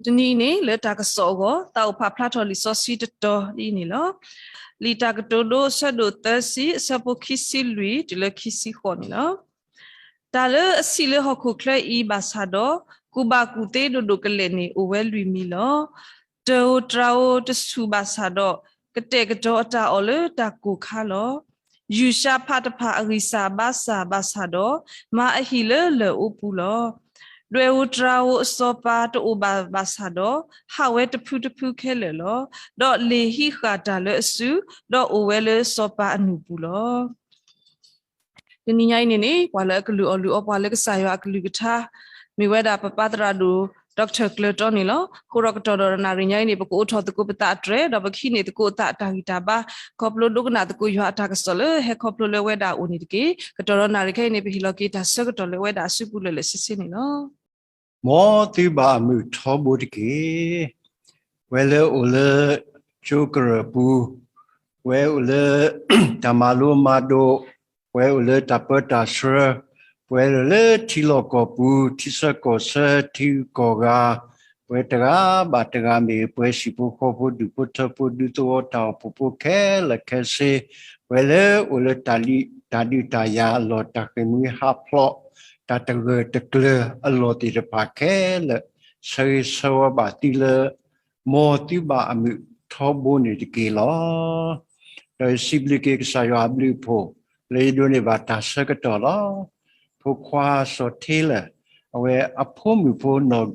တနံၤအံၤန့ၣ် လၢတၢ်ကစီၣ်အဂီၢ် သးအိၣ်ဖးဖျါထီၣ်လံာ်စီဆှံတတီၤဒ်အံၤန့ၣ်လီၤ. လံာ်တၢ်ကတိၤဒိ အဆၢဒိၣ်သၢဆံ အဆၢဖိခံဆံလွံၢ် တုၤလၢခံဆံဃိးန့ၣ်လီၤ. တၢ်လၢအဆံးလၢဟီၣ်ခိၣ်ချၢအံၤဘၣ်ဆၣ်ဒီး ကူၣ်ဘၣ်ကူၣ်သ့ဒိၣ်ဒိၣ်ကလဲာ်န့ၣ် အိၣ်ဝဲလွံၢ်မံၤလီၤ. တၢ်အိၣ်တြၢ်အိၣ်တဆူၣ်ဘၣ်ဆၣ်ဒီး ကတဲာ်ကတီၤအတၢ်အီၣ်လၢတၢ်ကိၢ်ခါလီၤ. ယူၢ်ၡးဖးတဖၣ်အဂံၢ်စၢ်ဘါစၢ်ဘၣ်ဆၣ်ဒီး မၤအဟံၣ်လၢလၢၢ်အိပူၤလီၤ. ဒွဲၣ်အိၣ်တြၢ်အိၣ်အစီၤပၤတအိၣ်ဘၣ်ဘၣ်ဆၣ်ဒီး ဟးဝဲတဖုတဖုခဲလၢာ်လီၤ. ဒီးလ့ၣ်ဟံးဃာ်တၢ်လၢအစု ဒီးအိၣ်ဝဲလၢစီၤပၤအနုာ်ပူၤလီၤ. တနံၤညါအံၤန့ၣ်န့ၣ် ပှၤလၢအကလုၢ်အီၣ်လုၢ်အီပှၤလၢကစၢ်ယွၤအကလုၢ်ကထါ မ့ၢ်ဝဲဒၣ်ပပၢ်သရၣ်ဒိၣ် Doctor ကျၢၤတီန့ၣ်လီၤ. အဃိဒီးကတီၢ်ဒီးနၣ်ရံၣ်ညါအံၤန့ၣ် ပကအိးထီၣ်သကိးပသးအတြဲၤ ဒီးပကဟံးန့ၢ်သကိးအသးတၢ်ဂံၢ်တၢ်ဘါ ခီဖျိဒိကနၣ်သကိးယွၤအတၢ်ကစီၣ်လၢဟဲခီဖျိလၢဝဲဒၣ်အအိၣ်န့ၣ်တက့ၢ်. ကတီၢ်ဒီးနၣ်ရံၣ်ခဲအံၤန့ၣ် ပဟ့ၣ်လီၤက့ၤတၢ်ဆၢကတီၢ်လၢဝဲဒၣ်အစုပူၤလၢာ်လၢာ်ဆ့ဆ့န့ၣ်လီၤ. မ်သုဘၣ်အမုာ်ထီဘိတက့ၢ်. ပှၤလၢအိၣ်လၢကၠိကရၢၢ်ပူၤ, ပှၤအိၣ်လၢတၢ်မၤလိမၤဒိး, ပှၤအိၣ်လၢတၢ်ပၢတၢ်ဆှၢ, ပှၤအိၣ်လၢထံလီၢ်ကီၢ်ပူၤ, ထံဆၢကီၢ်ဆၢ, ထံဂုၤကီၢ်ဂၤ, ပှၤတဂၤဘၣ်တဂၤမ့ၢ် ပှၤဟံၣ်ဖိဃီဖိ ဒူၣ်ဖိထၢဖိ ဒူသဝီတၢ်အိၣ်ဖှိၣ်ဖိခဲလၢာ်ခဲဆ့, ပှၤလၢအိၣ်လၢတၢ်ဒုးတၢ်ယၤအလီၢ် တၢ်ဃ့ၢ်မှံဟးဖျိး တၢ်တဂၢၢ်တကျၢၤအလီၢ်သ့ၣ်တဖၣ်ခဲလၢာ် ဆၢဂ့ၤဆၢဝါဘၣ်သုလၢ မ်သုဘၣ်အမုာ်ထီဘိန့ၣ်တက့ၢ်လီၤ. ဒီးယစံးဘျုးက့ၤကစၢ်ယွၤအဘျုးအဖှိၣ် လၢယဒိးန့ၢ်ဘၣ်တၢ်ဆၢကတီၢ်လီၤ. ဖိခွါစီၤထ့လၢာ် အဝဲအဖိမုၣ်ဖိနီၢ်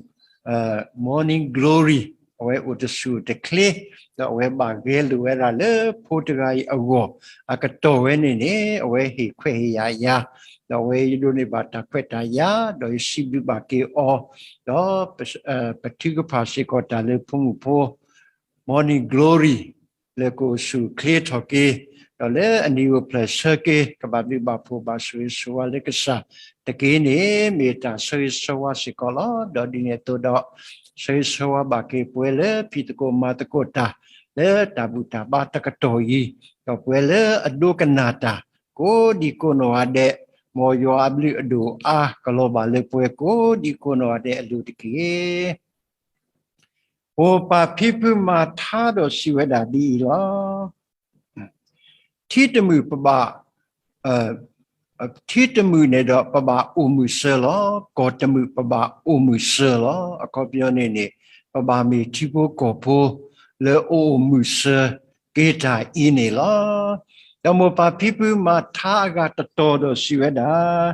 Morning Glory အဝဲအိၣ်တဆူၣ်တချ့ ဒီးအဝဲဘၣ်ဂဲၤလိာ်ဝဲဒၣ်လၢဖိတဂၤအံၤအဂီၢ် အကတီၢ်ဝဲန့ၣ်န့ၣ် အဝဲဟ့ၣ်ခွဲးဟ့ၣ်ယာ်ယၤ ဒီးအဝဲယဒိးန့ၢ်ဘၣ်တၢ်ခွဲးတၢ်ယာ် ဒီးယစံးဘျုးဘၣ်က့ၤအီၤ ဒီး ပထုကဖၣ်စ့ၢ်ကီးတၢ်လၢဖိမုၣ်ဖိ Morning Glory လၢကအိၣ်ဆူၣ်အိၣ်ချ့ထီၣ်က့ၤ ဒီးလၢအနံၤအိၣ်ဖျဲၣ်ဆၢက့ၤ ကဘၣ်ဘျုးဘၣ်ဖှိၣ်ဘၣ်ဆိၣ်ဂ့ၤဆိၣ်ဝါလၢကစၢ်တက့ၢ်န့ၣ် မ့ၢ်တၢ်ဆၢဂ့ၤဆၢဝါစ့ၢ်ကီးလီၤ. ဒီးဒ်န့ၣ်အသိးဒီး ဆၢဂ့ၤဆၢဝါဘၣ်က့ၤပှၤလၢဖံးသကိးမၤသကိးတၢ် လၢတၢ်ဘူၣ်တၢ်ဘါတကတီၢ်အံၤ ဒီးပှၤလၢအဒိကနၣ်တၢ် ကိးဒံကိးနီၢ်ဂၤဒဲး မ်ယွၤအဘျုးအဒိၣ်အါကလီၤဘၣ်လၢပှၤကိးဒံကိးနီၢ်ဂၤဒဲးအလိၤတက့ၢ်. မိၢ်ပၢ်ဖံဖုမၤထါဒီးစံးဝဲဒၣ်ဒ်အံၤလီၤ. ထံတမုာ်ပဘၣ်, ထံတမုာ်န့ၣ်ဒီးပဘၣ်အိၣ်မုာ်စၢၤလီၤ. ကီၢ်တမုာ်ပဘၣ်အိၣ်မုာ်စၢၤလီၤ. အခီပညီန့ၣ်န့ၣ် ပဘၣ်မ့ၢ်ထံဖိကီၢ်ဖိ လၢအအိၣ်မုာ်စၢၤက့ၤတၢ်အံၤန့ၣ်လီၤ. ဒီးမိၢ်ပၢ်ဖံဖုမၤထါအဂၤတတီၤဒီးစံးဝဲဒၣ်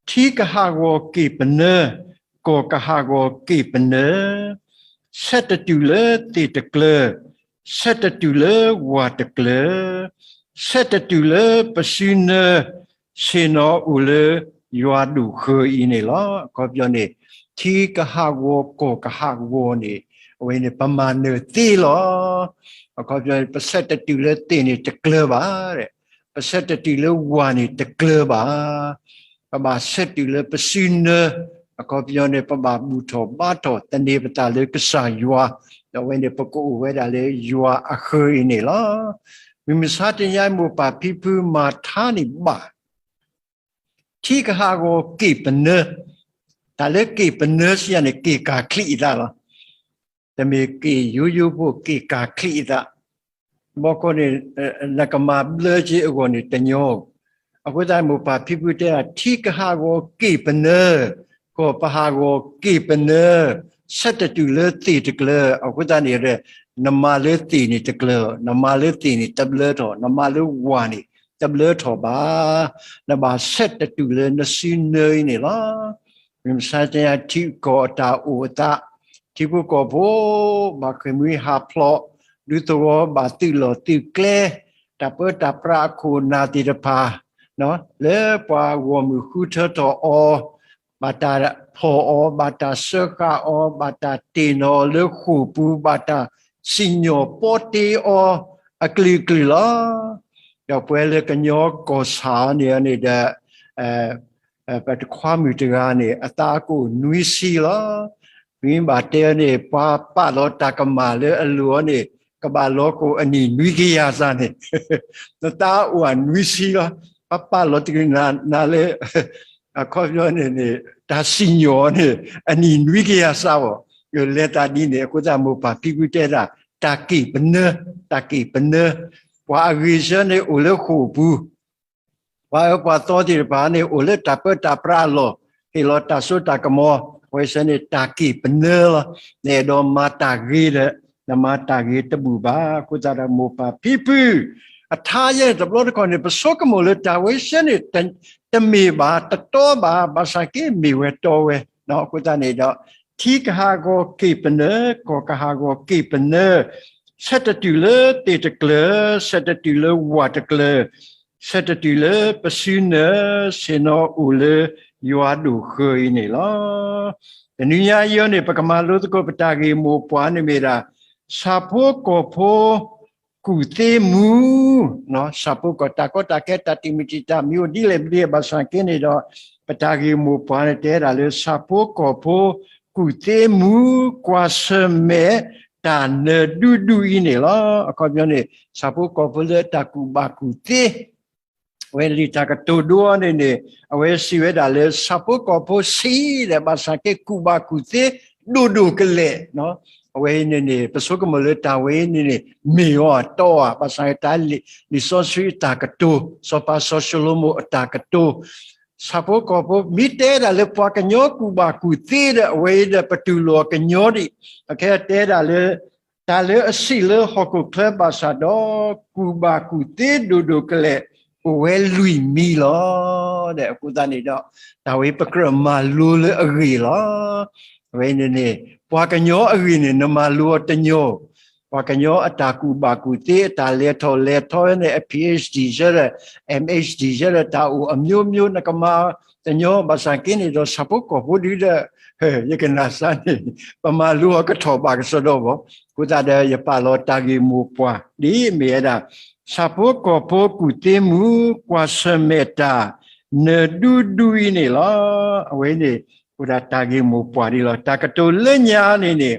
ထံကဟးဂီၤက့ၢ်ပနၢ, ကီၢ်ကဟးဂီၤက့ၢ်ပနၢ, ဆဲးတတုၤလၢသ့ၣ်တကျၢၤ, ဆဲးတတုၤလၢဝၣ်တကျၢၤ, ဆဲးတတုၤလၢပစုနၢ ဆ့ၣ်နီၤအိၣ်လၢယွၤဒိၣ်ဃၢၤအံၤန့ၣ်လီၤ. အခီပညီန့ၣ် ထံကဟးဂီၤကီၢ်ကဟးဂီၤန့ၣ် အဝဲန့ၣ်ပမၤနၢၤသ့လီၤ. အခီပညီန့ၣ် ပဆဲးတတုၤလၢသ့ၣ်န့ၣ်တကျၢၤဘၣ်, ပဆဲးတတုၤလၢဝၣ်န့ၣ်တကျၢၤဘၣ်. ပဘၣ်ဆဲးတုၤလၢပစုနၢ, အခီပညီန့ၣ် ပဘၣ်ဘူၣ်ထီၣ်ဘါထီၣ်သန့ၤပသးလၢကစၢ်ယွၤ, ဒီးအဝဲန့ၣ် ပကအိၣ်ဝဲဒၣ်လၢယွၤအဃၢၤအံၤန့ၣ်လီၤ. မုၢ်မဆါတနံၤအံၤမိၢ်ပၢ်ဖံဖုမၤထါန့ၣ်ဘၣ် ထံကဟးဂီၤက့ၢ်ပနၢ, တၢ်လၢက့ၢ်ပနၢစံးယၤန့ၣ် က့ၢ်ကၤချံးအသးလီၤ. တမ့ၢ်က့ၢ်ယိယိဖိ က့ၢ်ကၤချံးအသး, ဘီကီးန့ၣ် နကမၤဘျၢက့ၤအဂီၢ်န့ၣ်တညီ, အဃိသတးမိၢ်ပၢ်ဖံဖုတဲဒၣ် ထံကဟးဂီၤက့ၢ်ပနၢ, ကီၢ်ပဟးဂီၤက့ၢ်ပနၢ, ဆဲးတတုၤလၢသ့ၣ်တကျၢၤ, အဃိသတးန့ၣ် နမၤလၢသ့ၣ်န့ၣ်တကျၢၤ, နမၤလၢသ့ၣ်န့ၣ်တဘျၢထီၣ်, နမၤလၢဝၣ်န့ၣ် တဘျၢထီၣ်ဘၣ်. နဘၣ်ဆဲးတတုၤလၢနစုနၢအံၤန့ၣ်လီၤ. မုၢ်မဆါတနံၤအံၤ ထံကီၢ်အတၢ်အိၣ်အသး, ထံဖိကီၢ်ဖိ ဘၣ်ဃ့ၢ်မှံဟးဖျိး, ဒူသဝီဘၣ်သုးလီၢ်သုးကျဲ, တၢ်ပၢတၢ်ပြးအခိၣ်အနၢ်သ့ၣ်တဖၣ် လၢပှၤဂီၢ်မုၢ်ဃုထၢထီၣ်အီၤ, ဘၣ်တၢ်ဖီၣ်အီၤ, ဘၣ်တၢ်စၢဃာ်အီၤ, ဘၣ်တၢ်တ့ၢ်နီၣ်အီၤလၢဃိာ်ပူၤ, ဘၣ်တၢ်စံၣ်ညီၣ်ပီတ့အီၤ အကလုာ်ကလုာ်လီၤ. ဒီးပှၤလၢကညီကီၢ်ဆၣ်အီၤန့ၣ်န့ၣ်ဒီး ပတခွါမုၣ်တဂၤန့ၣ် အသးကအိၣ်နွံဆံလီၤ. မ့ၢ်ဘၣ်တဲအီၤန့ၣ် ပှၤပာ်လီၤတၢ်ကမၣ်လၢအလိၤအီၤန့ၣ် ကဘၣ်လီၤကအိၣ်အနံၣ်နွံကယၤစၢ်န့ၣ်, နသးအိၣ်အနွံဆံလီၤ. ပှၤပာ်လီၤတဂ့ၤနၤလၢ အခီပညီန့ၣ်န့ၣ် တၢ်စံၣ်ညီၣ်အီၤန့ၣ် အနံၣ်နွံကယၤစၢ်ဘၣ်. လဲၤသးဒ်န့ၣ် အဃိသတးမိၢ်ပၢ်ဖံဖုတဲဒၣ် တၢ်က့ၢ်ပနၢ, တၢ်က့ၢ်ပနၢ, ပှၤအဂ့ၤဆၢန့ၣ်အိၣ်လၢဃိာ်ပူၤ ပှၤအၢပှၤသီသ့ၣ်တဖၣ်န့ၣ် အိၣ်လၢတၢ်ပၢတၢ်ပြးအလီၢ်, ဟ့ၣ်လီၤတၢ်စိတၢ်ကမီၤ, အဝဲဆၢန့ၣ် တၢ်က့ၢ်ပနၢလီၤ. နအဲၣ်ဒိးမၤတၢ်ဂ့ၤဒီး နမၤတၢ်ဂ့ၤတဘူၣ်ဘၣ်. အဃိသတးဒီးမိၢ်ပၢ်ဖံဖု အထါယဲၢ်တဘျီတခီၣ်န့ၣ် ပဆိကမိၣ်လၢတၢ်ဝဲဆၢန့ၣ် တမ့ၢ်ဘၣ်တတီဘၣ်, ဘၣ်ဆၣ်က့မ့ၢ်ဝဲတီဝဲ. အဃိသတးန့ၣ်ဒီး ထံကဟးဂီၤက့ၢ်ပနၢ, ကီၢ်ကဟးဂီၤက့ၢ်ပနၢ, ဆဲးတတုၤလၢသ့ၣ်တကျၢၤ, ဆဲးတတုၤလၢဝၣ်တကျၢၤ, ဆဲးတတုၤလၢပစုနၢၤ, ဆ့ၣ်နီၤအိၣ်လၢယွၤဒိၣ်ဃၢၤအံၤန့ၣ်လီၤ. တနံၤညါအံၤန့ၣ် ပကမၤလိသကိးပတၢ်ဂ့ၢ်မိၢ်ပှၢ်န့ၣ်မ့ၢ်ဒၣ် ဆၣ်ဖိကီၢ်ဖိ ကူၣ်သ့မူ, ဆၣ်ဖိကီၢ် တၢ်ကီတၢ်ခဲ တၢ်တံာ်မုၢ်တံာ်တာ်မံၤအိၣ်ဒ်လဲၣ်ဒ်လဲၣ်ဘၣ်ဆၣ်က့န့ၣ်ဒီး ပတၢ်ဂ့ၢ်မိၢ်ပှၢ်န့ၣ် တဲဒၣ်လၢ ဆၣ်ဖိကီၢ်ဖိ ကူၣ်သ့မူ, ကွၢ်ဆၢၣ်မဲာ်တၢ်နၢၤဒူဒူအံၤန့ၣ်လီၤ. အခီပညီန့ၣ် ဆၣ်ဖိကီၢ်ဖိလၢတၢ်ကူၣ်ဘၣ်ကူၣ်သ့ အဝဲလံာ်တၢ်ကတိၤဒိအီၤန့ၣ်န့ၣ် အဝဲစံးဝဲဒၣ်လၢ ဆၣ်ဖိကီၢ်ဖိဆံးဒီး ဘၣ်ဆၣ်က့ကူၣ်ဘၣ်ကူၣ်သ့ဒိၣ်ဒိၣ်ကလဲာ်. အဝဲအံၤန့ၣ်န့ၣ် ပဆိကမိၣ်လၢတၢ်ဝဲအံၤန့ၣ်န့ၣ် မ့ၢ်အီၤအတီဧါ, ဘၣ်ဆၣ်က့တၢ်လံာ်စီဆှံအတၢ်ကတိၤ, စီၤပၤစီၤၡလိၤမိၣ်အတၢ်ကတိၤ ဆၣ်ဖိကီၢ်ဖိ မ့ၢ်တဲဒၣ်လၢပှၤကညီကူၣ်ဘၣ်ကူၣ်သ့ဒီး အဝဲအံၤဒီး ပတူၢ်လိာ်အကညီဒံး, အခဲအံၤတဲဒၣ်လၢ တၢ်လၢအဆံးလၢဟီၣ်ခိၣ်ချၢဘၣ်ဆၣ်ဒီး ကူၣ်ဘၣ်ကူၣ်သ့ဒိၣ်ဒိၣ်ကလဲာ် အိၣ်ဝဲလွံၢ်မံၤလီၤ. အဃိသတးန့ၣ်ဒီး တၢ်ဝဲပကြၢးမၤလိလၢအဂ့ၢ်လီၤ. အဝဲန့ၣ်န့ၣ် ပှၤကညီအဂ့ၢ်န့ၣ် နမၤလိအီၤတညီ, ပှၤကညီအတၢ်ကူၣ်ဘၣ်ကူၣ်သ့ အတၢ်လဲၤထီၣ်လဲၤထီန့ၣ် အ PhD ဆၢဒီး MHD ဆၢဒီး တၢ်အိၣ်အမျိုးမျိုး နကမၤတညီ ဘၣ်ဆၣ်က့န့ၣ်ဒီး ဆၣ်ဖိကီၢ်ဖိဒုဒီး ယကနၣ်စၢ်န့ၣ် ပမၤလိအီၤကထီၣ်ဘၣ်ကစီဒီဘၣ်. အဃိသတးဒီး ယပာ်လီၤတၢ်ဂ့ၢ်မိၢ်ပှၢ် ဒ်မ့ၢ်ဝဲဒၣ် ဆၣ်ဖိကီၢ်ဖိကူၣ်သ့မူ, ကွၢ်ဆၢၣ်မဲာ်တၢ် နၢၤဒူဒူအံၤန့ၣ်လီၤ. အဝဲန့ၣ် အိၣ်ဒၣ်တၢ်ဂ့ၢ်မိၢ်ပှၢ်ဒ်လီၤ. တၢ်ကတိၤလၢညါန့ၣ်န့ၣ်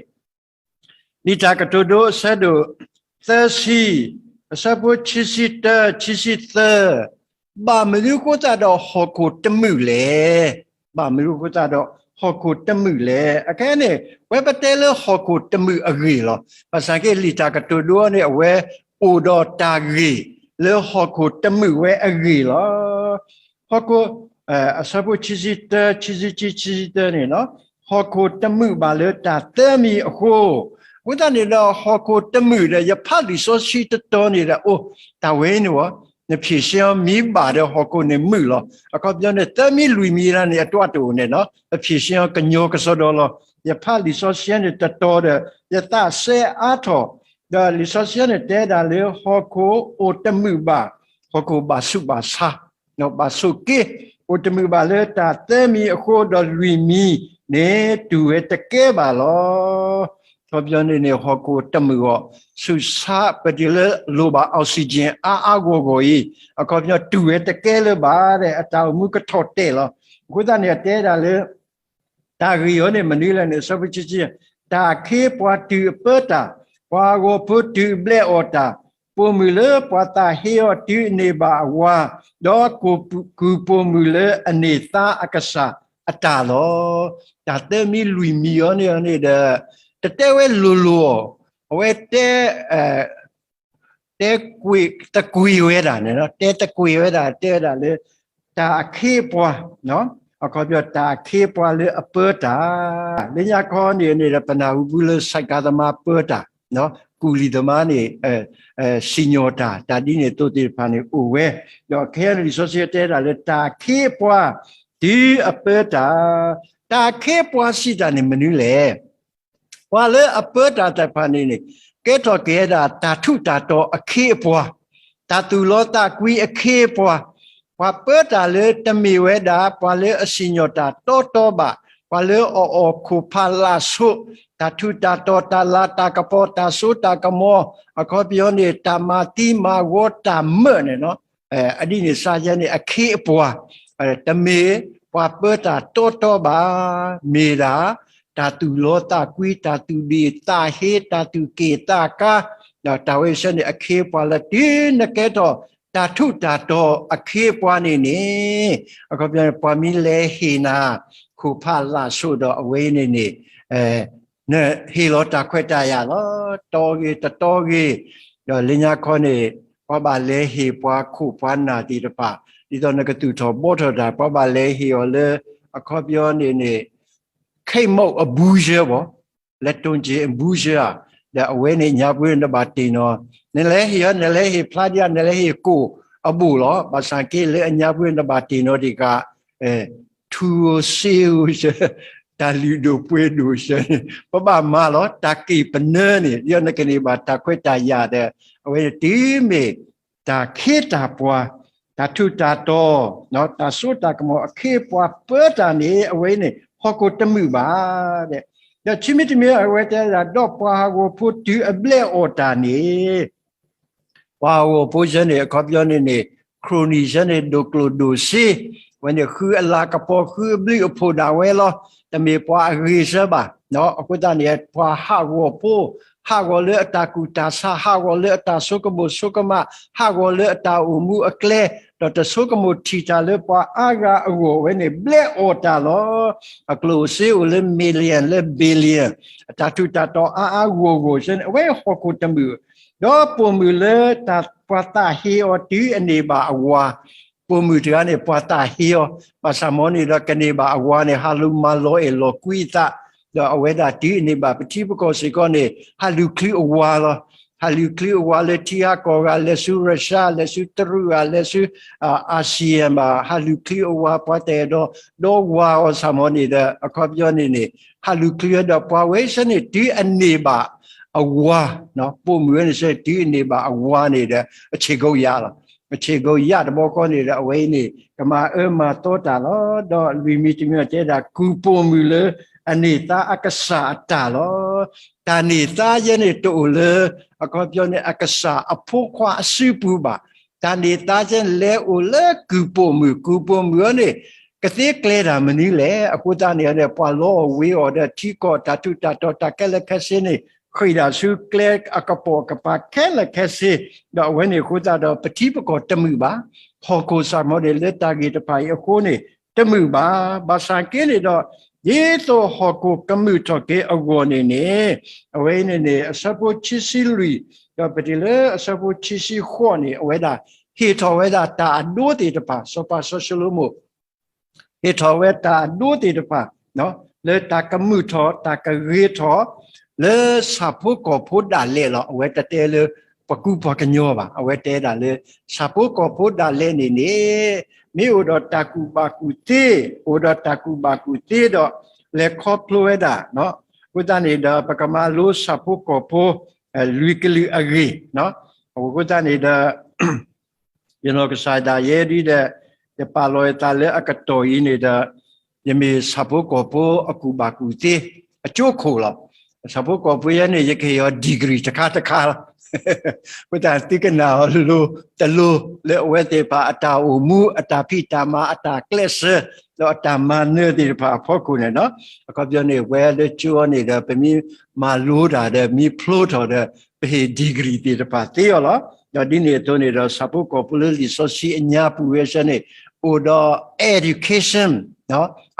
လံာ်တၢ်ကတိၤဒိအဆၢဒိၣ်သၢဆံ, အဆၢဖိခံဆံတၢ ခံဆံသၢ, ဘၣ်မနုၤအဃိသတးဒီးဟီၣ်ခိၣ်တမုာ်လဲၣ်. ဘၣ်မနုၤအဃိသတးဒီးဟီၣ်ခိၣ်တမုာ်လဲၣ်. အခဲအံၤန့ၣ် ပဝဲပတဲလၢဟီၣ်ခိၣ်တမုာ်အဂ့ၢ်လီၤ. ဘၣ်ဆၣ်က့လံာ်တၢ်ကတိၤဒိအံၤန့ၣ် အဝဲအိၣ်ဒီးတၢ်ဂ့ၢ်လၢဟီၣ်ခိၣ်တမုာ်ဝဲအဂ့ၢ်လီၤ. ဟီၣ်ခိၣ် အဆၢဖိခံဆံတၢ ခံဆံခံ ခံဆံတၢန့ၣ် ဟီၣ်ခိၣ်တမုာ်ဘၣ်လၢတၢ်သၢမံၤအဃိ, အဃိသတးန့ၣ်ဒီး ဟီၣ်ခိၣ်တမုာ်ဒီး ယဖးလံာ်စီဆှံတတီၤန့ၣ်ဒီး အိၣ် တၢ်ဝဲန့ၣ်ဝဲ နဖြေရှင်းအီၤမ့ၢ်ဘၣ်ဒီးဟီၣ်ခိၣ်န့ၣ်မုာ်လီၤ. အခီပညီန့ၣ် သၢမံၤလွံၢ်မံၤဒၣ်န့ၣ် အတၢ်တအိၣ်န့ၣ် ပဖြေရှင်းအီၤကညီကစီဒီလီၤ. ယဖးလံာ်စီဆှံန့ၣ်တတီၤဒီး ယသးစဲအါထီၣ်, ဒီးလံာ်စီဆှံန့ၣ်တဲဒၣ်လၢဟီၣ်ခိၣ်အိၣ်တမုာ်ဘၣ်, ဟီၣ်ခိၣ်ဘၣ်ဆူးဘၣ်ဆါ ဘၣ်ဆိၣ်က့ၤ အိၣ်တမုာ်ဘၣ်လၢတၢ်သၢမံၤအဃိဒီးလွံၢ်မံၤန့ၣ် တူၢ်ဝဲတကဲဘၣ်လီၤ. အခီပညီန့ၣ်န့ၣ် ဟီၣ်ခိၣ်တမုာ်အီၤ ဆူးဆါ ပတုၤလၢလိၣ်ဘၣ် oxygen အါအါဂီၢ်ဂီၢ်အံၤ အခီပညီတူၢ်ဝဲတကဲလၢၤဘၣ်ဒီး အတၢ်အိၣ်မူကထီၣ်တဲာ်လီၤ. အဃိသတးန့ၣ် အတဲဒၣ်လၢ တၢ်ဂ့ၢ်အံၤန့ၣ် မနုၤလဲၣ်န့ၣ် အဆၢဖိခံဆံ, တၢ်အခ့အပှၤတုၤအပၢတၢ်, ပှၤအဂီၤဖိတုၤအဘျဲးအီၣ်တၢ်, ပိာ်မုၣ်လၢပှၤသးဟ့အီၤတုၤအန့ၢ်ဘၣ်အဝၤ, ဒီးကူၣ်ပိာ်မုၣ်လၢအန့ၢ်သါအကစၢ်အတၢ်လီၤ. တၢ်သၢမံၤလွံၢ်မံၤအံၤန့ၣ်န့ၣ်ဒီး တတဲဝဲလိၤလိၤအီၤ, အဝဲတဲ တဲကွ့ၢ်သကွ့ၢ်ဝဲဒၣ်န့ၣ်, တဲသကွ့ၢ်ဝဲဒၣ် တဲဝဲဒၣ်လၢ တၢ်အခ့အပှၤ, အခီပညီတၢ်အခ့အပှၤလၢအပၢတၢ်, လၢညါခီန့ၣ်န့ၣ်ဒီး ပနၢ်ဟူဘၣ်လၢ ဆဲးကၤသမားပၢတၢ်, ကူၣ်လံၤသမားန့ၣ် စံၣ်ညီၣ်တၢ်, တၢ်ဒ်န့ၣ်အသိးသ့ၣ်တဖၣ်န့ၣ်အိၣ်ဝဲ, ဒီးခဲအံၤန့ၣ် လံာ်စီဆှံတဲဒၣ်လၢ တၢ်အခ့အပှၤ တုၤအပၢတၢ်, တၢ်အခ့အပှၤစံးတၢ်န့ၣ်မနုၤလဲၣ်. ပှၤလၢအပၢတၢ်သ့ၣ်တဖၣ်န့ၣ်န့ၣ် ကဲထီၣ်က့ၤဝဲဒၣ်တၢ်ထူးတၢ်တီၤအခ့အပှၤ, တၢ်သူၣ်လီသးကွံအခ့အပှၤ, ပှၤပၢတၢ်လၢတမ့ၢ်ဝဲဒၣ် ပှၤလၢအစံၣ်ညီၣ်တၢ်တီတီဘၣ်, ပှၤလၢအအီၣ်ခိၣ်ဖးလာ်ဆိး, တၢ်ထူးတၢ်တီၤ တၢ်လၤတၢ်ကပီၤ တၢ်စိတၢ်ကမီၤ, အခီပညီန့ၣ် တၢ်မၤသံမၤဝီတၢ်မၢန့ၣ် အဒ်န့ၣ်စ့ၢ်ကီးန့ၣ် အခ့အပှၤ, တမ့ၢ်ပှၤပၢတၢ်တီတီဘၣ်, မ့ၢ်ဒၣ် တၢ်သူၣ်လီသးကွံ, တၢ်သူၣ်ဒ့ၣ်သးဟ့, တၢ်သူၣ်က့ၣ်သးကါ, ဒီးတၢ်ဝဲဆၢန့ၣ် အခ့အပှၤလၢတုၤနကဲထီၣ် တၢ်ထူးတၢ်တီၤအခ့အပှၤန့ၣ်န့ၣ်, အခီပညီန့ၣ် ပှၤမ့ၢ်လဲၤဟ့ၣ်နၤ ခိၣ်ဖးလာ်ဆိးဒီးအဝဲန့ၣ်န့ၣ် နဟ့ၣ်လီၤတၢ်ခွဲးတၢ်ယာ်လီၤ. တီဂ့ၤတတီဂ့ၤ, ဒီးလၢညါခီန့ၣ် ပှၤဘၣ်လဲၤဟ့ၣ်ပှၤခိၣ်ပှၤနၢ်သ့ၣ်တဖၣ်, ဒ်သိးနကသူၣ်ထီၣ်ဘှီထီၣ်တၢ် ပှၤဘၣ်လဲၤဟ့ၣ်အီၤလၢ အခီပညီန့ၣ်န့ၣ် ခိၣ်မုၣ်အဘူၣ်ယၢဘၣ်, လၢတိၢ်က့အဘူၣ်ယၢဧါ, ဒီးအဝဲန့ၣ်ညါပှ့ၤနဘၣ်တ့ၢ်နီၣ်, နလဲၤဟ့ၣ်အီၤ နလဲၤဟ့ၣ်ဖျါဒံးဧါ, နလဲၤဟ့ၣ်ကိၣ်အဘိၣ်လီၤ. ဘၣ်ဆၣ်က့လၢအညါပှ့ၤနဘၣ်တ့ၢ်နီၣ်ဒံးက ထူဧိၤစ့ဧိၤ တၢ်လုၢ်ဒိၣ်ပှ့ၤဒိၣ်စ့န့ၣ် ပဘၣ်မၤလီၤ. တၢ်က့ၢ်ပနၢန့ၣ် ဒ်နကန့ၢ်ဘၣ်တၢ်ခွဲးတၢ်ယာ်ဒီး အဝဲန့ၣ်တုၤမ့ၢ် တၢ်ခ့တၢ်ပှၤ, တၢ်ထူးတၢ်တီၤ, တၢ်စိတၢ်ကမီၤအခ့အပှၤပၢတၢ်န့ၣ် အဝဲန့ၣ် ဟီၣ်ခိၣ်တမုာ်ဘၣ်. ဒီးခံမံၤတမံၤ အဝဲတဲဒၣ် ဒီးပှၤဟးဂီၤဖိတုၤအဘျဲၣ်အီၣ်တၢ်န့ၣ် ပှၤဟးဂီၤဖိဆၢန့ၣ် အခီပညီန့ၣ်န့ၣ် ခရိၣ်နံၣ်ဆၢန့ၣ် ဒိၣ်ကျိၣ်ဒိၣ်စ့, အဝဲန့ၣ်ဃုအလၤကပီၤ ဃုအဘျုးအဖှိၣ်ဒၣ်ဝဲလီၤ. တမ့ၢ်ပှၤအဂ့ၤဆၢဘၣ်. အဃိသတးန့ၣ် ပှၤဟးဂီၤဖိ, ဟးဂီၤလၢအတၢ်ကူၣ်တၢ်ဆး, ဟးဂီၤလၢအတၢ်ဆိကမိၣ်ဆိကမး, ဟးဂီၤလၢအတၢ်အိၣ်မူအကျဲ, ဒီးတဆိကမိၣ်ထံၣ်တၢ်လၢပှၤအါဂၤအဂီၢ် အဝဲန့ၣ် ဘျဲၣ်အီၣ်တၢ်လီၤ. အကျိၣ်စ့အိၣ်လၢ million လၢ billion, အတၢ်ထူးတၢ်တီၤအါအါဂီၢ်ဂီၢ်ဆၢန့ၣ် အဝဲဟီၣ်ခိၣ်တမုာ် ဒီးပိာ်မုၣ်လၢတၢ်ပှၤသးဟ့အီၤတုၤအန့ၢ်ဘၣ်အဝၤ, ပိာ်မုၣ်တဂၤန့ၣ် ပှၤသးဟ့အီၤ, ဘၣ်ဆၣ်မ်န့ၣ်ဒီးကန့ၢ်ဘၣ်အဝၤန့ၣ် ဟးလူၤမၤလီၤအဲၣ်လီၤကွံအသး, ဒီးအဝဲဒၣ်တုၤအန့ၢ်ဘၣ်ပထံပကီၢ်စ့ၢ်ကီးန့ၣ် ဟးလူၤချုးအဝၤလီၤ. ဟးလူၤချုးအဝၤလၢထံဟးကီၢ်ဂၤ, လဲၤဆူ Russia, လဲၤဆူတရူးဂၤ, လဲၤဆူ Asia ဘၣ်, ဟးလူၤချုးအဝၤ ပှၤတအဲၣ်ဒိးဒီဝၤအီၤဆၣ်မ်န့ၣ်ဒီး အခီပညီန့ၣ်န့ၣ် ဟးလူၤချုးဒီးပှၤဝဲဆၢန့ၣ် တုၤအန့ၢ်ဘၣ်အဝၤ, ပိာ်မုၣ်ဝဲန့ၣ်ဆၢ တုၤအန့ၢ်ဘၣ်အဝၤန့ၣ်ဒီး အဆ့ၣ်ကိယၣ်လီၤ. အဆ့ၣ်ကိယၣ်တဘျီဃီန့ၣ်ဒီး အဝဲအံၤန့ၣ် ကမၤအၢမၤသီတၢ်လီၤ. ဒီးလွံၢ်မံၤတမံၤအံၤတဲဒၣ် ကူၣ်ပိာ်မုၣ်လၢအန့ၢ်သါအကစၢ်အတၢ်လီၤ. တၢ်န့ၢ်သါယဲန့ၣ်တအိၣ်လၢ အခီပညီန့ၣ် အကစၢ်အဖိခွါအစုပူၤဘၣ်. တၢ်န့ၢ်သါယဲန့ၣ်လဲၤအိၣ်လၢကူၣ်ပိာ်မုၣ်, ကူၣ်ပိာ်မုၣ်အံၤန့ၣ် ကသ့ကျဲတၢ်မနုၤလဲၣ်. အဃိသတးန့ၣ်န့ၣ် ပှၤလီအီၣ်ဝ့ၤအီၣ်ဒီးထံကီၢ်တၢ်ထူးတၢ်တီၤတၢ်ခဲလၢာ်ခဲဆ့န့ၣ် ဃ့ၢ်ဒၣ်ဆူကျဲအကပိာ်ကပၤခဲလၢာ်ခဲဆ့, ဒီးအဝဲန့ၣ်အဃိသတးဒီး ပထံပကီၢ်တမုာ်ဘၣ်. ဟီၣ်ခိၣ်ဆၣ်မ်န့ၣ် လၢတၢ်ဂ့ၢ်တဖၣ်အံၤအဃိန့ၣ် တမုာ်ဘၣ်. ဘၣ်ဆၣ်က့န့ၣ်ဒီး ဒ်သိးဟီၣ်ခိၣ်ကမုာ်ထီၣ်က့ၤအဂီၢ်န့ၣ်န့ၣ် အဝဲအံၤန့ၣ်န့ၣ် အဆၢဖိခံဆံလွံၢ် ဒီးပတုၤလၢအဆၢဖိခံဆံဃိးန့ၣ် အဝဲဒၣ်ဟ့ၣ်ထီၣ်ဝဲဒၣ်တၢ်အဒိသ့ၣ်တဖၣ်, စီၤပၤစီၤၡလိၤမိၣ် ဟ့ၣ်ထီၣ်ဝဲတၢ်အဒိသ့ၣ်တဖၣ် လၢတၢ်ကမုာ်ထီၣ် တၢ်ကဂ့ၤထီၣ် လၢဆၣ်ဖိကီၢ်ဖိဒၣ်လဲာ်လီၤ. အဝဲတတဲလၢပကူပှၤကညီဘၣ်. အဝဲတဲဒၣ်လၢ ဆၣ်ဖိကီၢ်ဖိဒၣ်လဲာ်န့ၣ်န့ၣ် မ့ၢ်အိၣ်ဒီးတၢ်ကူၣ်ဘၣ်ကူၣ်သ့, အိၣ်ဒီးတၢ်ကူၣ်ဘၣ်ကူၣ်သ့ဒီး လဲၤခီဖျိဝဲဒၣ် အဃိသတးန့ၣ်ဒီး ပကမၤလိဆၣ်ဖိကီၢ်ဖိ လွံၢ်ကလုာ်အဂ့ၢ်, အဃိသတးန့ၣ်ဒီး ယနီၢ်ကစၢ်ဒၣ်ယဲဒ်ဒီး ယပာ်လီၤယသးလၢအကတီၢ်အံၤန့ၣ်ဒီး ယမ့ၢ်ဆၣ်ဖိကီၢ်ဖိအကူၣ်ဘၣ်ကူၣ်သ့အကၠိခိၣ်လီၤ. ဆၣ်ဖိကီၢ်ဖိယဲန့ၣ် ယကဟ့ၣ်အီၤ degree တခါတခါလီၤ. အဃိသတးသုကနၣ်အီၤလိၤတလိၤ လၢအဝဲသ့ၣ်တဖၣ်အတၢ်အိၣ်မူ အတၢ်ဖံးတၢ်မၤ အတၢ်ကျဲးစၢး ဒီးအတၢ်မၤနၢၤသ့ၣ်တဖၣ်အဖီခိၣ်န့ၣ်လီၤ. အခီပညီန့ၣ် ဝဲလၢကၠိအီၤန့ၣ်ဒီး ပမ့ၢ်မၤလိတၢ်ဒီး မ့ၢ်ဖျိထီၣ်ဒီး ပဟ့ၣ် degree သ့ၣ်တဖၣ်သ့အီၤလီၤ. ဒီးဒ်န့ၣ်အသိးန့ၣ်ဒီး ဆၣ်ဖိကီၢ်ဖိလၢလံာ်စီဆှံအညါပူၤဝဲဆၢန့ၣ် အိၣ်ဒီး education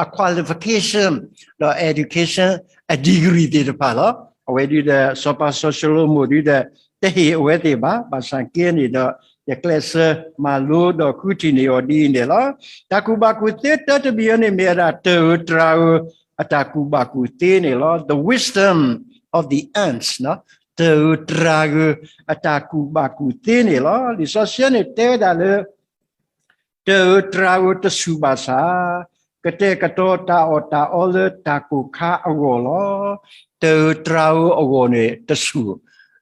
အ qualification ဒီး education အ degree သ့ၣ်တဖၣ်လီၤ. အဝဲဒ်ဒီး စီၤပၤစီၤၡလိၤမိၣ်ဒ်ဒီး တဟ့ၣ်အဝဲသ့ၣ်ဘၣ်. ဘၣ်ဆၣ်က့န့ၣ်ဒီး ယကျဲးစၢးမၤလိဒီးဃုထံၣ်န့ၢ်အီၤဒ်အံၤန့ၣ်လီၤ. တၢ်ကူၣ်ဘၣ်ကူၣ်သ့တၢတမံၤအံၤန့ၣ် မ့ၢ်ဝဲဒၣ်တၢ်အၢတြၤအၢ အတၢ်ကူၣ်ဘၣ်ကူၣ်သ့န့ၣ်လီၤ. The wisdom of the ants တၢ်အၢတြၤအၢ အတၢ်ကူၣ်ဘၣ်ကူၣ်သ့န့ၣ်လီၤ. လံာ်စီဆှံန့ၣ်တဲဝဲဒၣ်လၢ တၢ်အၢတြၤအၢတဆူၣ်ဘၣ်ဆၣ် ကတဲာ်ကတီၤတၢ်အီၣ်တၢ်အီလၢတၢ်ကိၢ်ခါအဂီၢ်လီၤ. တၢ်အၢတြၤအၢအဂီၢ်န့ၣ်တဆူၣ်,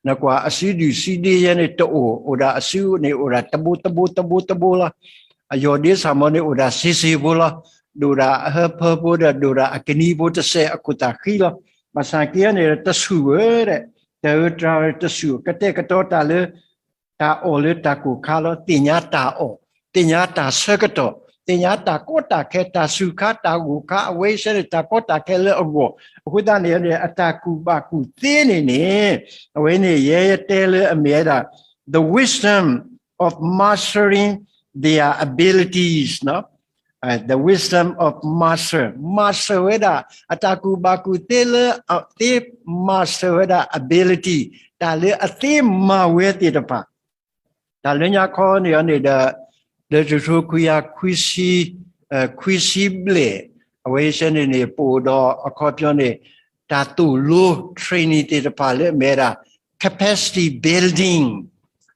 နကွၢ်အစုဒုၣ်စုဒ့ယဲန့ၣ်တအိၣ်, အိၣ်ဒၣ်အစုန့ၣ် အိၣ်ဒၣ်တဘိတဘိတဘိတဘိလီၤ. အယီၢ်ဒ့ဆၣ်မီန့ၣ်အိၣ်ဒၣ်စ့စ့ဖိလီၤ. ဒိၣ်ဒၣ်အဟၢဖၢဖိဒီး ဒိၣ်ဒၣ်အကနံဖိတစဲးအခိၣ်သၣ်ဃံလီၤ. ဘၣ်ဆၣ်က့န့ၣ်တဆူၣ်ဧၢ, တၢ်အၢတြၤအၢတဆူၣ် ကတဲာ်ကတီၤတၢ်လၢ တၢ်အီၣ်လၢတၢ်ကိၢ်ခါလီၤ. သ့ၣ်ညါတၢ်အီၣ်, သ့ၣ်ညါတၢ်ဆၢကတီၢ်, သ့ၣ်ညါတၢ်ကီတၢ်ခဲ တၢ်ဆူၣ်ခါတၢ်ကိၢ်ခါ အဝဲဆၢန့ၣ် တၢ်ကီတၢ်ခဲလၢအဂီၢ်. အဃိသတးန့ၣ် အတၢ်ကူၣ်ဘၣ်ကူၣ်သ့န့ၣ်န့ၣ် အဝဲန့ၣ်ယဲယတဲလၢအမ့ၢ်ဝဲဒၣ် the wisdom of mastering their abilities, the wisdom of master, master ဝဲဒၣ် အတၢ်ကူၣ်ဘၣ်ကူၣ်သ့လၢအသ့ master ဝဲဒၣ် ability တၢ်လၢအသ့မၤဝဲသ့ၣ်တဖၣ် တၢ်လၢညါခီန့ၣ်အီၤန့ၣ်ဒီး လၢတကထိခွံကယၤခွံဆံ ခွံဆံဘျဲၣ် အဝဲဆဲန့ၣ်န့ၣ် ပအိၣ်ဒီးအခီပညီန့ၣ် တၢ်သိၣ်လိ training သ့ၣ်တဖၣ်လၢအမ့ၢ်ဝဲဒၣ် capacity building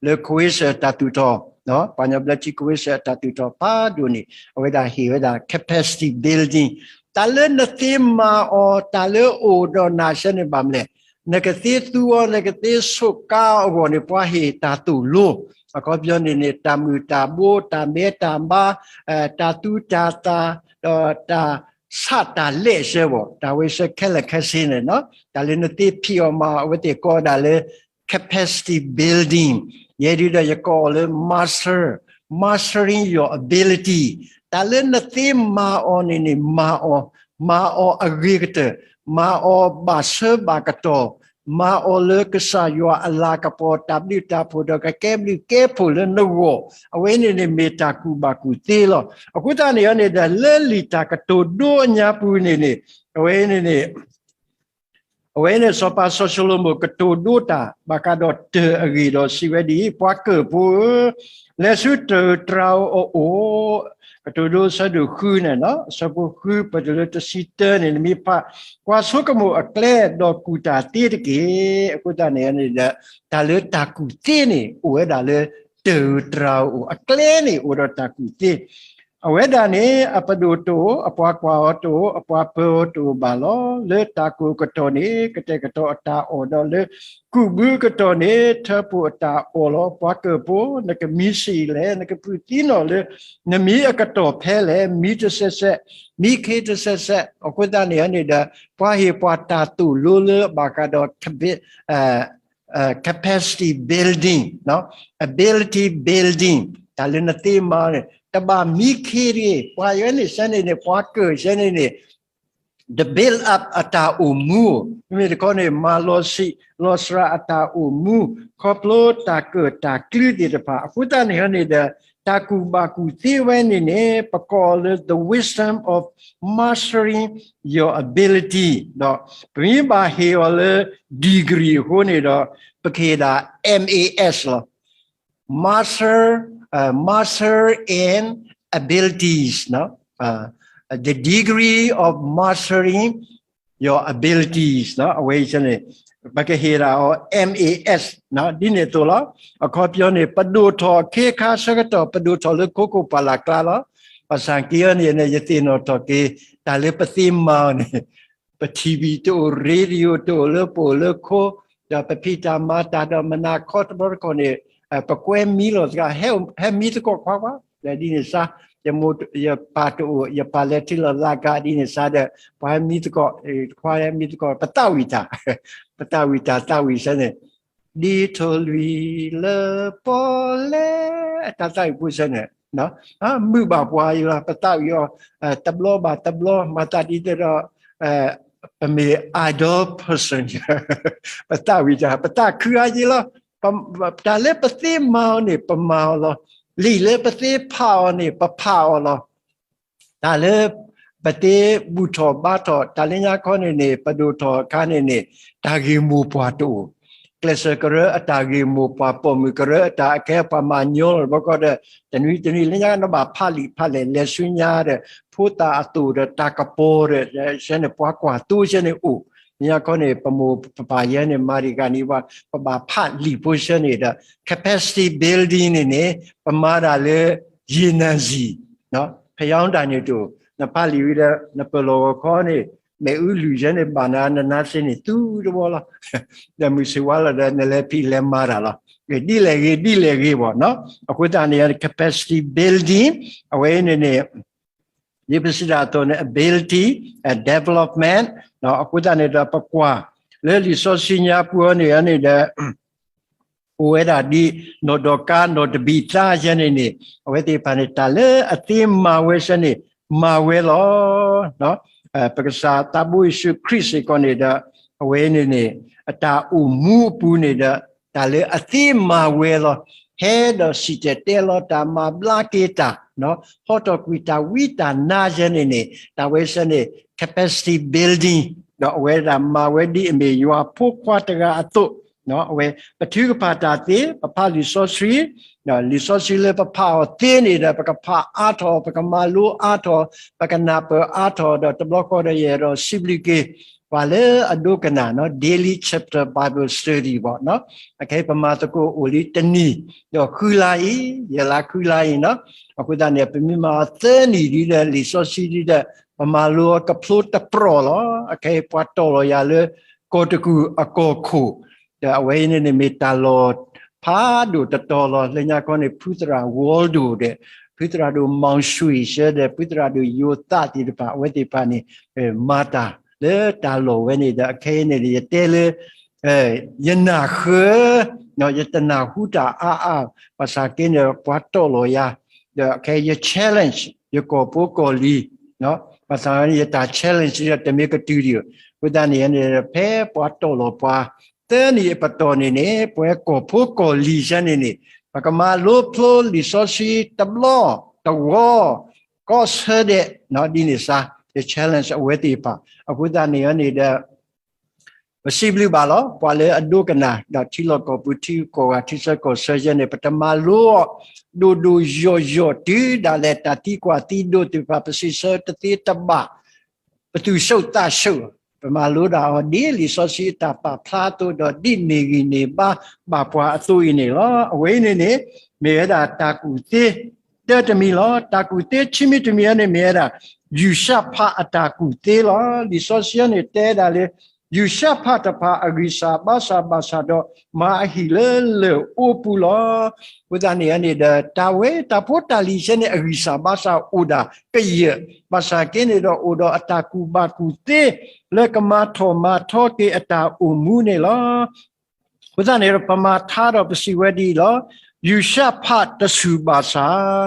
လၢ Quezon တၢ်သူၣ်ထီၣ် ပှၤကညီဘျၢထံ Quezon အတၢ်သူၣ်ထီၣ်ဖးဒိၣ်န့ၣ် အဝဲဒၣ်ဟ့ၣ်ဝဲဒၣ် capacity building တၢ်လၢနသ့မၤအီၤ တၢ်လၢအအိၣ်ဒီးနၤဆဲန့ၣ်ဘၣ်မလဲၣ် နကသ့သူအီၤ နကသ့ဆိးကါအီၤအဂီၢ်န့ၣ် ပှၤဟ့ၣ်တၢ်သိၣ်လိ အခီပညီန့ၣ်န့ၣ် တၢ်မုၢ်တၢ်ဘိ တၢ်မဲတၢ်မါ တၢ်သူတၢ်သၣ် ဒီးတၢ်ဆးတၢ်လဲးဆၢဘၣ် တၢ်ဝဲဆၢခဲလၢာ်ခဲဆ့န့ၣ် တၢ်လၢနသ့ဖံးအီၤမၤအီၤ အဝဲသ့ၣ်ကိးဒၣ်လၢ capacity building ယဲဒုဒီးယကိးအီၤလၢ master, mastering your ability တၢ်လၢနသ့မၤအီၤန့ၣ်န့ၣ် မၤအီၤ, မၤအီၤအဂ့ၤကတၢၢ်, မၤအီၤဘၣ်ဆၢဘၣ်ကတီၢ်, မၤအီၤလၢကစၢ်ယွၤအလၤကပီၤ တၢ်ဘျုးတၢ်ဖှိၣ်ဒီးကကဲဘျုးကဲဖှိၣ်လၢနဂီၢ်, အဝဲန့ၣ်န့ၣ်မ့ၢ်တၢ်ကူၣ်ဘၣ်ကူၣ်သ့လီၤ. အဃိသတးန့ၣ်န့ၣ်ဒီး လၢလံာ်တၢ်ကတိၤဒိအညါပူၤန့ၣ်န့ၣ် အဝဲန့ၣ်န့ၣ် အဝဲန့ၣ် စီၤပၤစီၤၡလိၤမိၣ်ကတိၤဒိတၢ် ဘၣ်ဃးဒီးတၢၢ်အဂ့ၢ်ဒီးစံးဝဲဒ်အံၤ, ပှၤကၢၣ်ဖိဧၢ, လဲၤဆူတၢၢ်တြၤဧိၤအအိၣ်, ကတိၤဒိအဆၢဒိၣ်ဃုန့ၣ် အဆၢဖိဃု ပတုၤလၢတဆံတၢန့ၣ် နမ့ၢ်ဖး, ကွၢ်ဆိကမိၣ်အကျဲဒီးကူၣ်တၢ်သ့တက့ၢ်. အဃိသတးန့ၣ်န့ၣ်ဒီး တၢ်လၢတၢ်ကူၣ်သ့န့ၣ် အိၣ်ဝဲဒၣ်လၢတၢၢ်တြၤဧိၤ, အကျဲန့ၣ်အိၣ်ဒီးတၢ်ကူၣ်သ့ အဝဲဒၣ်န့ၣ် အပဒိၣ်တအိၣ်, အပှၤကွၢ်အီၤတအိၣ်, အပှၤပၢၤအီၤတအိၣ်ဘၣ်လီၤ. လၢတၢ်ကိၢ်ကတီၢ်န့ၣ် ကတဲာ်ကတီၤအတၢ်အီၣ်ဒီး လၢကူၣ်ဘုအကတီၢ်န့ၣ် ထၢဖှိၣ်အတၢ်အီၣ်လီၤ. ပှၤကၢၣ်ဖိ, နကမံဆံးလဲၣ်, နကပုၢ်သံနီၣ်လၢ နမံအကတီၢ်ဖဲလဲၣ်, မံတစဲးစဲး, မံခ့တစဲးစဲး. အဃိသတးန့ၣ်န့ၣ်ဒီး ပှၤဟ့ၣ်ပှၤတၢ်သိၣ်လိလၢဘၣ်ဃးဒီး capacity building, ability building, တၢ်လၢနသ့မၤန့ၣ် တဘၣ်မံခ့တဂ့ၤ. ပှၤယဲန့ၣ်ဆဲန့ၣ်န့ၣ် ပှၤကၢၣ်ဆဲန့ၣ်န့ၣ် the build up အတၢ်အိၣ်မူ, မ့မ့ၢ်တခီန့ၣ် မၤလီၤဆံးလီၤစှၤအတၢ်အိၣ်မူ ခီဖျိတၢ်ကၢၣ်တၢ်ကျူသ့ၣ်တဖၣ်. အဃိသတးန့ၣ်န့ၣ်ဒီး တၢ်ကူၣ်ဘၣ်ကူၣ်သ့ဝဲန့ၣ်န့ၣ် ပကိးအီၤလၢ the wisdom of mastering your ability ဒီး ပမ့ၢ်ဘၣ်ဟ့ၣ်အီၤလၢ degree အဃိန့ၣ်ဒီး ပကဟ့ၣ်ဒၣ် M A S လီၤ. Master, uh, master in abilities, no? Uh, the degree of mastering your abilities, no? အဝဲအံၤန့ၣ် ပကဟ့ၣ်ဒၣ်အီၤ M A S, no? ဒ်န့ၣ်အသိးလီၤ. အခီပညီန့ၣ် ပဒိၣ်ထီၣ်အခ့အခါဆၢကတီၢ် ပဒိၣ်ထီၣ်လၢခိခိၣ်ပှၢ်လၢ်ကျါလီၤ. ဘၣ်ဆၣ်က့အီၤန့ၣ် ယသ့ၣ်နီၣ်ထီၣ်က့ၤ တၢ်လၢပသ့မၤအီၤန့ၣ် ပ ထံၣ်ဝံၤ တအိၣ် radio တအိၣ်လၢပအိၣ်လၢခိ ဒီးပဖံးတၢ်မၤတၢ်ဒီးမနၤခီတဘျီတခီၣ်န့ၣ် ပကွဲမံလီၤသး ဟဲမံသကိးခွါကွၢ် ဒ်န့ၣ်စါ ယမိၢ်ယပၢ်တအိၣ် ယပၢ်လဲၤထံလီၤလၢ်ကါဒ်န့ၣ်စါဒီး ပှၤဟဲမံသကိး တခွါဟဲမံသကိး ပသးဝံၣ်တၢ် ပသးဝံၣ်တၢ်သးဝံၣ်ဆၢန့ၣ် ဒ်ထိၣ်လွံၢ်လၢပီၣ်လဲၣ် အတၢ်သးဝံၣ်ဖိဆၢန့ၣ် မုာ်ဘၣ်ပှၤအံၤလီၤ ပသးဝံၣ်အီၤ တဘျီဘၣ်တဘျီ မၤသးဒ်သိးဒီး ပမ့ၢ် idol person ပသးဝံၣ်တၢ် ပသးခုအါယံၤလီၤ တၢ်လၢပသ့မၤအီၤန့ၣ် ပမၤအီၤလီၤ လံာ်လၢပသ့ဖးအီၤန့ၣ် ပဖးအီၤလီၤ တၢ်လၢ ပသ့ဘူၣ်ထီၣ်ဘါထီၣ် တၢ်လၢညါခီန့ၣ်န့ၣ် ပဒိၣ်ထီၣ်အခါန့ၣ်န့ၣ် တၢ်ဂ့ၢ်မိၢ်ပှၢ်တအိၣ် ကျဲးစၢးကရၢအတၢ်ဂ့ၢ်မိၢ်ပှၢ် ပိာ်မုၣ်ကရၢအတၢ်အကဲပှၤမၤညီလီၤ ဘီကီးဒီး တနွံတနွံလၢညါ နဘၣ်ဖးလံာ်ဖးလဲၢ် လဲၤဆူညါဒီး ဖိသၣ်အသိၣ်ဒီးတၢ်ကပီၤဒီး ဆဲန့ၣ် ပှၤကွၢ်သိဆဲန့ၣ်အိၣ် လၢညါခီန့ၣ် ပမိၢ်ပပၢ်ယဲန့ၣ် မၤတံၢ်ဂၤန့ၣ် ပဘၣ်ဖးလံာ်ဖိဆဲန့ၣ်ဒီး capacity building န့ၣ်န့ၣ် ပမၤတၢ်လၢ ရေနံဆီ ဖယောင်းတိုင် န့ၣ်တအိၣ် နဖးလံာ်ဝံၤဒီး နပၢၢ်လီၢ်ဂီၤခီန့ၣ် မ့ၣ်အူလုၢ်ဆဲန့ၣ် ဘၣ်နၤ နနါစ့န့ၣ် သူတဝီလီၤ ဒီးမုၢ်ဆ့ၣ်ဝါလီၤဒီး နလဲၤဖံးလဲၤမၤတၢ်လီၤ ဒ်လဲၣ်ဂ့ၤ ဒ်လဲၣ်ဂ့ၤဘၣ်နီၤ အဃိသတးန့ၣ် capacity building အဝဲအံၤန့ၣ်န့ၣ် ဒ်ပစံးတၢ်အသိးန့ၣ် ability and development အဃိသတးန့ၣ်ဒီး ပကွၢ်လၢလံာ်စီဆှံညါပူၤအီၤန့ၣ်န့ၣ်ဒီး အိၣ်ဝဲဒၣ်ဒ် နီၢ်ဒီးကါ နီၢ်တဘံးသါယဲန့ၣ်န့ၣ် အဝဲသ့ၣ်တဖၣ်န့ၣ် တၢ်လၢအသ့မၤဝဲဆဲန့ၣ် မၤဝဲလီၤ. ပကစၢ်သးဘိယ့ၣ်ၡူးခရံာ်စ့ၢ်ကီးန့ၣ်ဒီး အဝဲန့ၣ်န့ၣ် အတၢ်အိၣ်မူအပူၤန့ၣ်ဒီး တၢ်လၢအသ့မၤဝဲလီၤ. ဟဲဒီးစံၣ်တဲၤတဲလီၤတၢ် မၤဘျါက့ၤတၢ် ဟီထီၣ်ကွံာ်တၢ်ဝံတၢ်နါယဲန့ၣ်န့ၣ် တၢ်ဝဲဆၢန့ၣ် capacity building ဒီးအဝဲဒၣ်မၤဝဲဒ်အမ့ၢ်ယွၤဖိခွါတဂၤအသိး အဝဲ ပထုကဖၣ်တၢ်သ့ ပဖးလံာ်စီဆှံ လံာ်စီဆှံလၢပဖးအီၤသ့န့ၣ်ဒီး ပကဖးအါထီၣ် ပကမၤလိအါထီၣ် ပကနၢ်ပၢၢ်အါထီၣ် ဒီးတဘျီဃီဒီးယအဲၣ်ဒိးစံးဘျုးက့ၤ ပှၤလၢအဒိကနၣ် daily chapter Bible study ဘၣ် အခဲအံၤ ပမၤသကိးအိၣ်လံတနံၤ ဒီးဃုလါအံၤ ယဲၢ်လါဃုလါအံၤနီၤ အဃိသတးန့ၣ် ပမ့ၢ်မၤအီၤသၢနံၣ်ဒ်ဒီး လံာ်စီဆှံဒ်ဒီး ပမၤလိအီၤကဖျိတပြီၢ်လီၤ. အခဲအံၤ ပှၤတီၢ်လီၤယၤလၢ ကီၢ်တကူၣ်အကီၢ်ခိၣ် ဒီးအဝဲအံၤန့ၣ်န့ၣ်မ့ၢ်တၢ်လီၢ်ဖးဒိၣ်တတီၤလီၤ. လၢညါခီန့ၣ် ဖုသရၣ် Waldo ဒီး ဖုသရၣ်ဒိၣ် မောင်ရွှေဆၢ ဒီး ဖုသရၣ်ဒိၣ်ယိၤသးသ့ၣ်တဖၣ် အဝဲသ့ၣ်တဖၣ်န့ၣ် မၤတၢ်လၢတၢ်လီၢ်ဝဲန့ၣ်ဒီး အခဲအံၤန့ၣ် ယတဲလၢ ယနၢ်ဃၢ ယတနၢ်ဟူတၢ်အါအါ ဘၣ်ဆၣ်က့န့ၣ် ပှၤတီၢ်လီၤယၤ ဒီးအခဲအံၤ ယ challenge ယကီၢ်ဖိကီၢ်လံၤ ဘၣ်ဆၣ်ယတၢ် challenge ဒီးတမ့ၢ်ကတုၤဒံး အဃိသတးန့ၣ်န့ၣ် ဖဲပှၤတီၢ်လီၤပှၤ သၢနံၣ်အပတီၢ်န့ၣ်န့ၣ် ပဝဲကီၢ်ဖိကီၢ်လံၤဆၢန့ၣ်န့ၣ် ပကမၤလိဖျိလံာ်စီဆှံတဘျီ တဝီ ကီၢ်ဆၢဒဲး ဒ်န့ၣ်စါ ယ challenge အဝဲသ့ၣ်တဖၣ် အဃိသတးန့ၣ်န့ၣ်ဒီး ပစံးဘျုးဘၣ်လီၤ. ပှၤလၢအဒိကနၣ် ဒီးထံလီၢ်ကီၢ်ပူၤ ထံကီၢ်ဂၤထံဆၢကီၢ်ဆၢယဲန့ၣ် ပတမၤလိအီၤ ဒိၣ်ဒိၣ်ယိာ်ယိာ်တုၤဒၣ်လဲာ် တၢ်သံကွၢ်သံဒိးသ့ၣ်တဖၣ် ပစံးဆၢတသ့တဘၣ် ပသူၣ်ဆူၣ်သးဆူၣ် ပမၤလိဒၣ်အီၤဒ်လံာ်စီဆှံအတၢ်ပာ်ဖျါအသိး ဒီးဒ်န့ၣ်ဂံၢ်န့ၢ်ဘါဘၣ်ပှၤအသိးအံၤန့ၣ်လီၤ. အဝဲအံၤန့ၣ်န့ၣ် မ့ၢ်ဝဲဒၣ်တၢ်ကူၣ်သ့ တၢတမံၤလီၤ. တၢ်ကူၣ်သ့ခံမံၤတမံၤအံၤန့ၣ် မ့ၢ်ဝဲဒၣ် ယူၤၡဖးအတၢ်ကူၣ်သ့လီၤ. လံာ်စီဆှံန့ၣ်တဲဒၣ်လၢ ယူၤၡဖးတဖၣ်အဂံၢ်စၢ်ဘါစၢ်ဘၣ်ဆၣ်ဒီး မၤအဟံၣ်လၢလၢၢ်အူပူၤလီၤ. အဃိသတးန့ၣ်န့ၣ်ဒီး တၢ်ဝဲတၢ်ဖိတၢ်လံၤဆၢန့ၣ် အဂံၢ်စၢ်ဘါစၢ်အိၣ်ဒၣ်ကယၢၢ် ဘၣ်ဆၣ်က့န့ၣ်ဒီး အိၣ်ဒီးအတၢ်ကူၣ်ဘၣ်ကူၣ်သ့ လၢကမၤထီၣ်မၤထီက့ၤအတၢ်အိၣ်မူန့ၣ်လီၤ. အဃိသတးန့ၣ်ဒီး ပမၤထါဒီးပစံးဝဲဒ်အံၤလီၤ. ယူၤၡဖးတဆူၣ်ဘၣ်ဆၣ်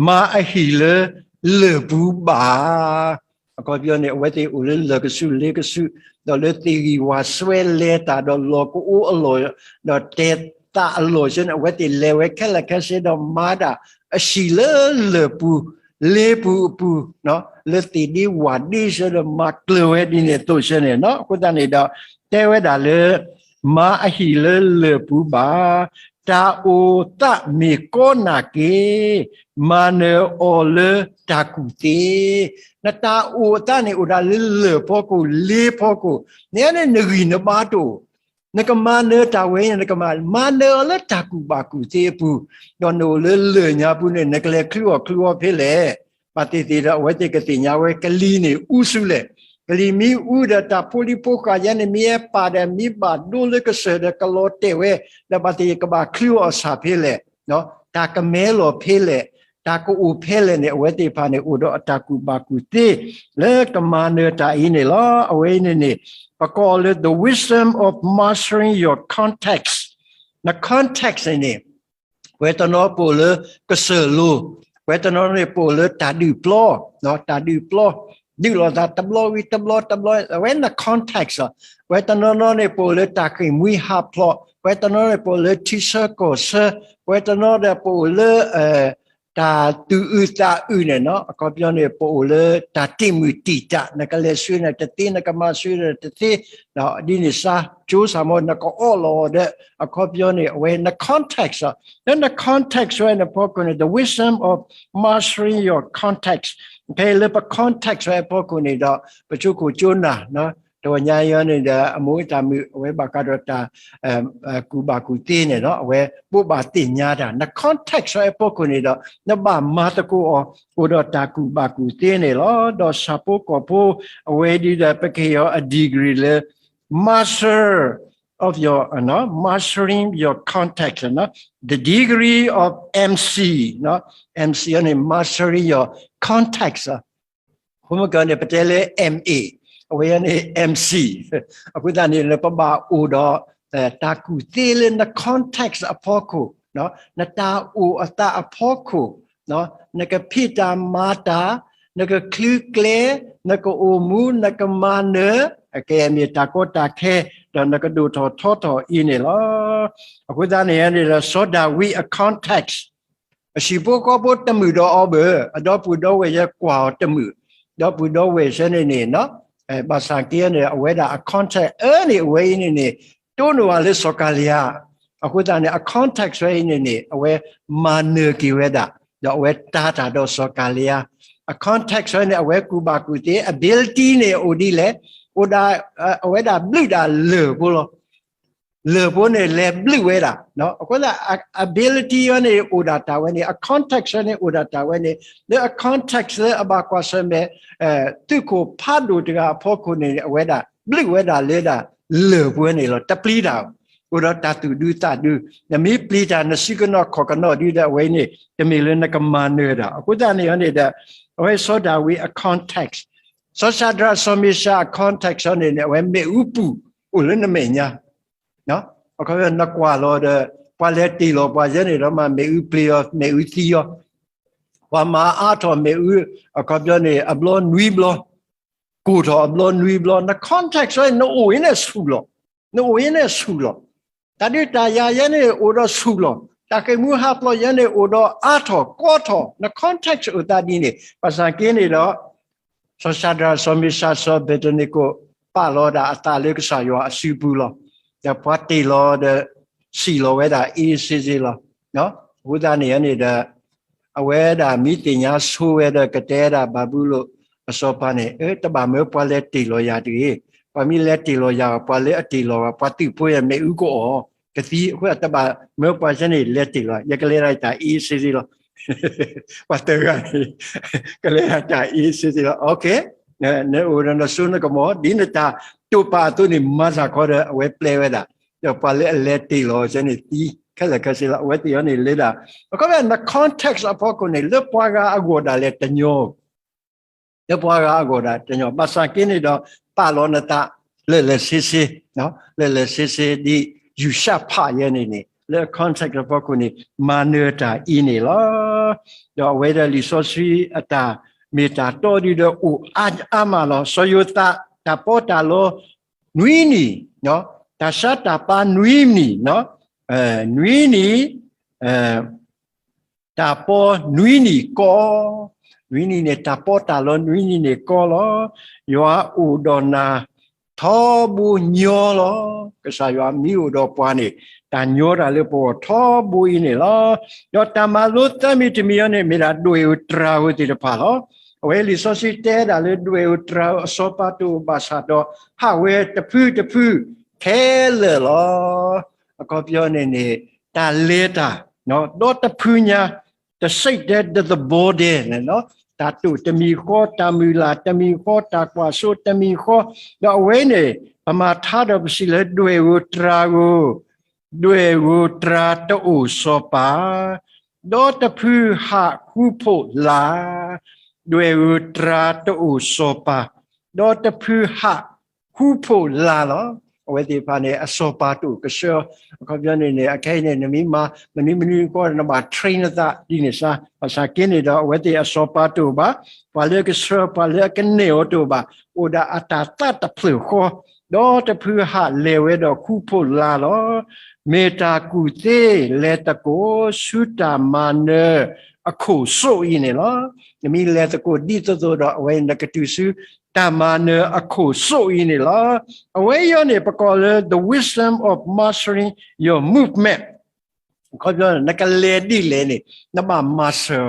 မၤအဟံၣ်လၢလၢၢ်ပူၤဘၣ် အခီပညီန့ၣ် အဝဲသ့ၣ်အိၣ်လၢလၢၢ်ကဆူးလ့ကဆူး ဒီးလၢသ့ၣ်ဂံၢ်ဝၣ်စွဲလဲၤတၢ်ဒီးလီၢ်ကအိအလီၢ် ဒီးတဲသးအလီၢ်ဆၢန့ၣ် အဝဲသ့ၣ်လဲၤဝဲခဲလၢာ်ခဲဆ့ဒီးမၤဒၣ်အဟံၣ်လၢလၢၢ်ပူၤ လ့ပူၤအပူၤ လၢသ့ၣ်ဒ့ဝၣ်ဒ့ဆၢဒီးမၤကျၢၤဝဲဒ်န့ၣ်အသိးဆၢန့ၣ်နီၤ. အဃိသတးန့ၣ်ဒီး တဲဝဲဒၣ်လၢ မၤအဟံၣ်လၢလၢၢ်ပူၤဘၣ်, တၢ်အိၣ်သးမ့ၢ်ကီနာ်က့ၤ, မၤနၢၤအီၤလၢတၢ်ကူၣ်သ့. နတၢ်အိၣ်အသးန့ၣ်အိၣ်ဒၣ်လၢလၢၢ်ဖီခိၣ် လ့ဖီခိၣ်, နန့ၣ်နဂံၢ်နဘါတအိၣ်, နကမၤနၢၤတၢ်ဝဲန့ၣ် နကမၤနၢၤအီၤလၢတၢ်ကူၣ်ဘၣ်ကူၣ်သ့အပူၤ, ဒီးနအိၣ်လၢလၢၢ်ညါပူၤန့ၣ် နကလဲၤချုးအီၣ်ချုးအီဖဲလဲၣ်. ဘၣ်သ့ၣ်သ့ၣ်ဒီးအဝဲသ့ၣ်ကသ့ၣ်ညါဝဲကလံၤန့ၣ်အူဆူလဲၣ်. ကလံၤမ့ၢ်အူဒီးတၢ်ဖိလံၤဖိဃာ်ယဲန့ၣ် မ့ၢ်ဟဲပာ်ဒီးမ့ၢ်ဘၣ်ဒိလၢကစၢၢ်ဒီးကလီၤတဲာ်ဝဲ, ဒီးဘၣ်သ့ၣ်သ့ၣ်ကဘၣ်ချုးအီၣ်ဆၣ်ဖဲလဲၣ်, တၢ်ကမဲလီၤဖဲလဲၣ်, တၢ်ကအိၣ်ဖဲလဲၣ်န့ၣ် အဝဲသ့ၣ်တဖၣ်န့ၣ် အိၣ်ဒီးအတၢ်ကူၣ်ဘၣ်ကူၣ်သ့ လၢကမၤနၢၤတၢ်အံၤန့ၣ်လီၤ. အဝဲအံၤန့ၣ်န့ၣ် ပကိးလၢ the wisdom of mastering your context. န context န့ၣ်န့ၣ် ပှဲၤတနီၤပအိၣ်လၢကစၢၢ်လိၤ, ပှဲၤတနီၤန့ၣ်ပအိၣ်လၢတၢ်ဒုးပျီ, တၢ်ဒုးပျီ, ဒုးလိာ်သးတဘျီဝံၤတဘျီတဘျီ, အဝဲန context လီၤ. ပှဲၤတနီၤနီၤန့ၣ်ပအိၣ်လၢတၢ်ဃ့ၢ်မှံဟးဖျိး, ပှဲၤတနီၤန့ၣ်ပအိၣ်လၢထံဆၢကီၢ်ဆၢ, ပှဲၤတနီၤဒီးပအိၣ်လၢ တၢ်သူၣ်အုးသးအုးန့ၣ်နီၤ, အခီပညီန့ၣ် ပအိၣ်လၢတၢ်တ့ၢ်မုၢ်တံာ်တာ်, နကလဲၤဆှၢန့ၣ်တသ့, နကမၤဆှၢန့ၣ်တသ့, ဒ်န့ၣ်စါ ကၠိစၢ်မီၢ် နကအီၣ်လီၤအီၤဒီး အခီပညီန့ၣ် အဝဲန context လီၤ. လၢန context ဝဲန့ၣ်ဖီခိၣ်န့ၣ် the wisdom of mastering your context. ဖဲလၢပ context ဝဲအဖီခိၣ်န့ၣ်ဒီး ပကၠိခိၣ်ကၠိနၢ် တဝီညါအံၤန့ၣ်ဒီး အမိၢ်တၢ်မုၣ် အဝဲဘၣ်ဃးဒီးတၢ် ကူၣ်ဘၣ်ကူၣ်သ့န့ၣ်လီၤ. အဝဲဘိးဘၣ်သ့ၣ်ညါတၢ် န context ဝဲအဖီခိၣ်န့ၣ်ဒီး နဘၣ်မၤသကိးအီၤ အိၣ်ဒီးတၢ်ကူၣ်ဘၣ်ကူၣ်သ့န့ၣ်လီၤ. ဒီးဆၣ်ဖိကီၢ်ဖိ အဝဲဒ်ဒီး ပကဟ့ၣ်အီၤအ degree လၢ Master of your, mastering your context, the degree of M C, M C န့ၣ် mastering your context လီၤ. အဃိမ့ၢ်ကန့ၣ် ပတဲလၢ M A, အဝဲန့ၣ် M C. အဃိသတးန့ၣ် ပဘၣ်အိၣ်ဒီး တၢ်ကူၣ်သ့လၢန context အဖီခိၣ်, နတၢ်အိၣ်အသးအဖီခိၣ်, နကဖံးတၢ်မၤတၢ်, နကချုးကျဲ, နကအိၣ်မူ, နကမၤနၢၤ, အကဲမ့ၢ်တၢ်ကီတၢ်ခဲ, ဒီးနကဒိၣ်ထီၣ်ထီထီၣ်အံၤန့ၣ်လီၤ. အဃိသတးန့ၣ်န့ၣ်ဒီး စီၤဒၤဝံးအ context အဟံၣ်ဖိဃီဖိတမုာ်ဒီးအီၤဘၣ်, အဒီပုၢ်ဒီဝဲၢ်ယဲကွၢ်အီၤတမုာ်, ဒီပုၢ်ဒီဝဲၢ်ယဲန့ၣ်န့ၣ် ဘၣ်ဆၣ်က့န့ၣ် အဝဲဒၣ်အ context အၢန့ၣ် အဝဲအံၤန့ၣ်န့ၣ် တိၢ်နီၣ်ဝဲလၢစီၤကၤလံယၤ, အဃိသတးန့ၣ် အ context ဝဲအံၤန့ၣ်န့ၣ် အဝဲမၤနၢၤက့ၤဝဲဒၣ်, ဒီးအဝဲတၤတၢ်ဒီးစီၤကၤလံယၤ, အ context ဝဲန့ၣ် အဝဲကူၣ်ဘၣ်ကူၣ်သ့ ability န့ၣ်အိၣ်ဒ်လဲၣ်, အိၣ်ဒၣ် အဝဲဒၣ်ဘျုးဒၣ်လၢၢ်ဖိလီၤ. လၢၢ်ဖိန့ၣ်လဲၤဘျုးဝဲဒၣ်, အဃိသတး ability ဝဲန့ၣ်အိၣ်ဒၣ်တၢ်ဝဲန့ၣ် အ context ဝဲန့ၣ်အိၣ်ဒၣ်တၢ်ဝဲန့ၣ် လၢအ context လၢအဘၣ်ကွၢ်ဆၢၣ်မဲာ် သုးခိၣ်ဖးဒိၣ်တဂၤအဖီခိၣ်န့ၣ် အဝဲဒၣ်ဘျုးဝဲဒၣ်လၢဒၣ်လၢၢ်ဖိန့ၣ်လီၤ. တပျံၤတၢ်, အိၣ်ဒီးတၢ်သူၣ်ဒူသးဒူ, နမ့ၢ်ပျံၤတၢ်နစုကနီၣ်ခီၣ်ကနီၣ်ဒ်ဒီးအဝဲန့ၣ် တမ့ၢ်လၢနကမၤနၢၤတၢ်, အဃိသတးန့ၣ်န့ၣ်ဒီး အဝဲစီၤဒၤဝံးအ context စီၤၡၤဒြးစီၤမ့ၤၡးအ context န့ၣ်န့ၣ် အဝဲမ့ၣ်အူပူၤအိၣ်လၢနမဲာ်ညါ, အခီပညီနကွၢ်လီၤဒီး ပှၤလဲၤတ့ၢ်လီၤပှၤယဲန့ၣ်ဒီးမ့ၣ်အူပျံၤအီၤ မ့ၣ်အူသံအီၤ, ပှၤမၤအါထီၣ်မ့ၣ်အူ အခီပညီန့ၣ် အဘျီနွံဘျီ, ကိၢ်ထီၣ်အဘျီနွံဘျီ, န context ဝဲ နအိၣ်အံၤန့ၣ်ဆူၣ်လီၤ, နအိၣ်အံၤန့ၣ်ဆူၣ်လီၤ, တၢ်ဒုးတၢ်ယၤယဲန့ၣ်အိၣ်ဒီးဆူၣ်လီၤ, တၢ်ဃ့ၢ်မှံဟးဖျိးယဲန့ၣ်အိၣ်ဒီးအါထီၣ်ကီထီၣ်, န context အိၣ်သးဒ်န့ၣ်, ဘၣ်ဆၣ်က့န့ၣ်ဒီး စီၤၡၤဒြးစီၤမ့ၤၡးစီၤအဘ့းနကိး ပာ်လီၤဒၣ်အသးလၢကစၢ်ယွၤအစုပူၤလီၤ. ဒီးပှၤတ့ၢ်လီၤဒီး စံၣ်လီၤဝဲဒၣ် အ့စ့စ့လီၤ. အဃိသတးန့ၣ်န့ၣ်ဒီး အဝဲဒၣ်မ့ၢ်သ့ၣ်ညါဆိဝဲဒီးကတဲဒၣ်ဘၤဘူလိၣ်အစီၤပၤန့ၣ်, တဘၣ်မၢပှၤလဲၤတ့ၢ်လီၤယၤတဂ့ၤ. ပှၤမ့ၢ်လဲၤတ့ၢ်လီၤယၤ ပှၤလၢအတ့ၢ်လီၤ ပှၤသုးဖိယၤမ့ၣ်အူကအီၣ်ကသံ, အဃိတဘၣ်မၢပှၤစဲန့ၣ် လဲၤတ့ၢ်လီၤ, ယကလဲၤဒၣ်တၢ်အ့စ့စ့လီၤ. ပှၤတဂၤန့ၣ် ကလဲၤဒၣ်တၢ်အ့စ့စ့လီၤ. နအိၣ်ဒီးနစိနကမီၤ ဒ်နတၢ်တိာ်ပာ်အသိးန့ၣ် မၤစၢ်ခီဒီး အဝဲပျဲဝဲဒၣ်, ဒီးပှၤလၢအလဲၤတ့ၢ်လီၤစဲန့ၣ်သံခဲလၢာ်ခဲဆ့လီၤ. အဝဲသ့ၣ်အံၤန့ၣ်လဲၤဒၣ်, အခီပညီ န context အဖီခိၣ်န့ၣ် လၢပှၤဂၤအဂီၢ်ဒၣ်လဲာ်တညီ လၢပှၤဂၤအဂီၢ်ဒၣ်တညီ, ဘၣ်ဆၣ်က့န့ၣ်ဒီး ပာ်လီၤနသး လၢာ်လၢာ်ဆ့ဆ့, လၢာ်လၢာ်ဆ့ဆ့ဒ်ယူၡဖးယဲန့ၣ်န့ၣ် လၢ context အဖီခိၣ်န့ၣ် မၤနၢၤတၢ်အံၤန့ၣ်လီၤ. ဒီးအဝဲဒၣ်လံာ်စီဆှံအတၢ်မ့ၢ်တၢ်တီဒုဒီးအိၣ်အါအါမးလီၤ. စီၤယိၤသး တၢ်ပီးတၢ်လီနွံနံၣ်, တၢ်ဆါတၢ်ပၤနွံနံၣ်, နွံနံၣ် တၢ်ပီနွံနံၣ်ကီ, နွံနံၣ်န့ၣ် တၢ်ပီးတၢ်လီနွံနံၣ်န့ၣ်ကီလီၤ. ယွၤအိၣ်ဒီးနၤထီဘိညီလီၤ. ကစၢ်ယွၤမ့ၢ်အိၣ်ဒီးပှၤန့ၣ် တၢ်ညီတၢ်လၢပဂီၢ်ထီဘိအံၤန့ၣ်လီၤ. ဒီးတၢ်မၤလိသၢမံၤတမံၤအံၤန့ၣ် မ့ၢ်ဒၣ်ဒွဲၣ်ဧိၤတြၤဧိၤသ့ၣ်တဖၣ်လီၤ. အဝဲလံာ်စီဆှံတဲဒၣ်လၢဒွဲၣ်ဧိၤတြၤဧိၤအစီၤပၤတအိၣ်ဘၣ်ဆၣ်ဒီး ဟးဝဲတဖုတဖုခဲလၢာ်လီၤ. အခီပညီန့ၣ်န့ၣ် တၢ်လဲၤတၢ် ဒီတဖုညါ တစံးတဲဒ်သိးဘီဒဲးန့ၣ်လီၤ. တၢ်တိာ်တမံၤဃီ တၢ်မုၢ်လၢ်တမံၤဃီ တၢ်ကွၢ်စိတမံၤဃီ, ဒီးအဝဲန့ၣ် ပမၤထါဒီးပစံးလၢဒွဲၣ်ဧိၤတြၤဧိၤ, ဒွဲၣ်ဧိၤတြၤတအိၣ်စီၤပၤ, ဒီတဖုဟးဃူဖိးလၢ်, ဒွဲၣ်ဧိၤတြၤတအိၣ်စီၤပၤ, ဒီတဖုဟးဃူဖိးလၢ်လီၤ. အဝဲသ့ၣ်တဖၣ်န့ၣ် အစီၤပၤတအိၣ်ကဆှၢ, အခီပညီန့ၣ်န့ၣ် အခဲအံၤန့ၣ် နမ့ၢ်မၤမနုၤမနုၤဃီ နဘၣ် train နသးဒ်န့ၣ်စါ, ဘၣ်ဆၣ်က့န့ၣ်ဒီး အဝဲသ့ၣ်အစီၤပၤတအိၣ်ဘၣ်, ပှၤလၢကဆှၢ ပှၤလၢအကနဲၣ်အီၤတအိၣ်ဘၣ်, အိၣ်ဒၣ်အတၢ်သးတဖျၢၣ်ဃီ, ဒီတဖုဟးလဲၤဝဲဒီးဃူဖိးလၢ်လီၤ. မ့ၢ်တၢ်ကူၣ်သ့လဲၤသကိး ဆူတၢ်မၤနၢၤအခိၣ်စိအံၤန့ၣ်လီၤ. နမ့ၢ်လဲၤသကိးဒ်သိးသိးဒီး အဝဲနကတုၤဆူ တၢ်မၤနၢၤအခိၣ်စိအံၤန့ၣ်လီၤ. အဝဲအံၤန့ၣ် ပကိးလၢ the wisdom of mastering your movement. အခီပညီ နကလဲၤဒ်လဲၣ်န့ၣ် နဘၣ်မၤစၢၤ,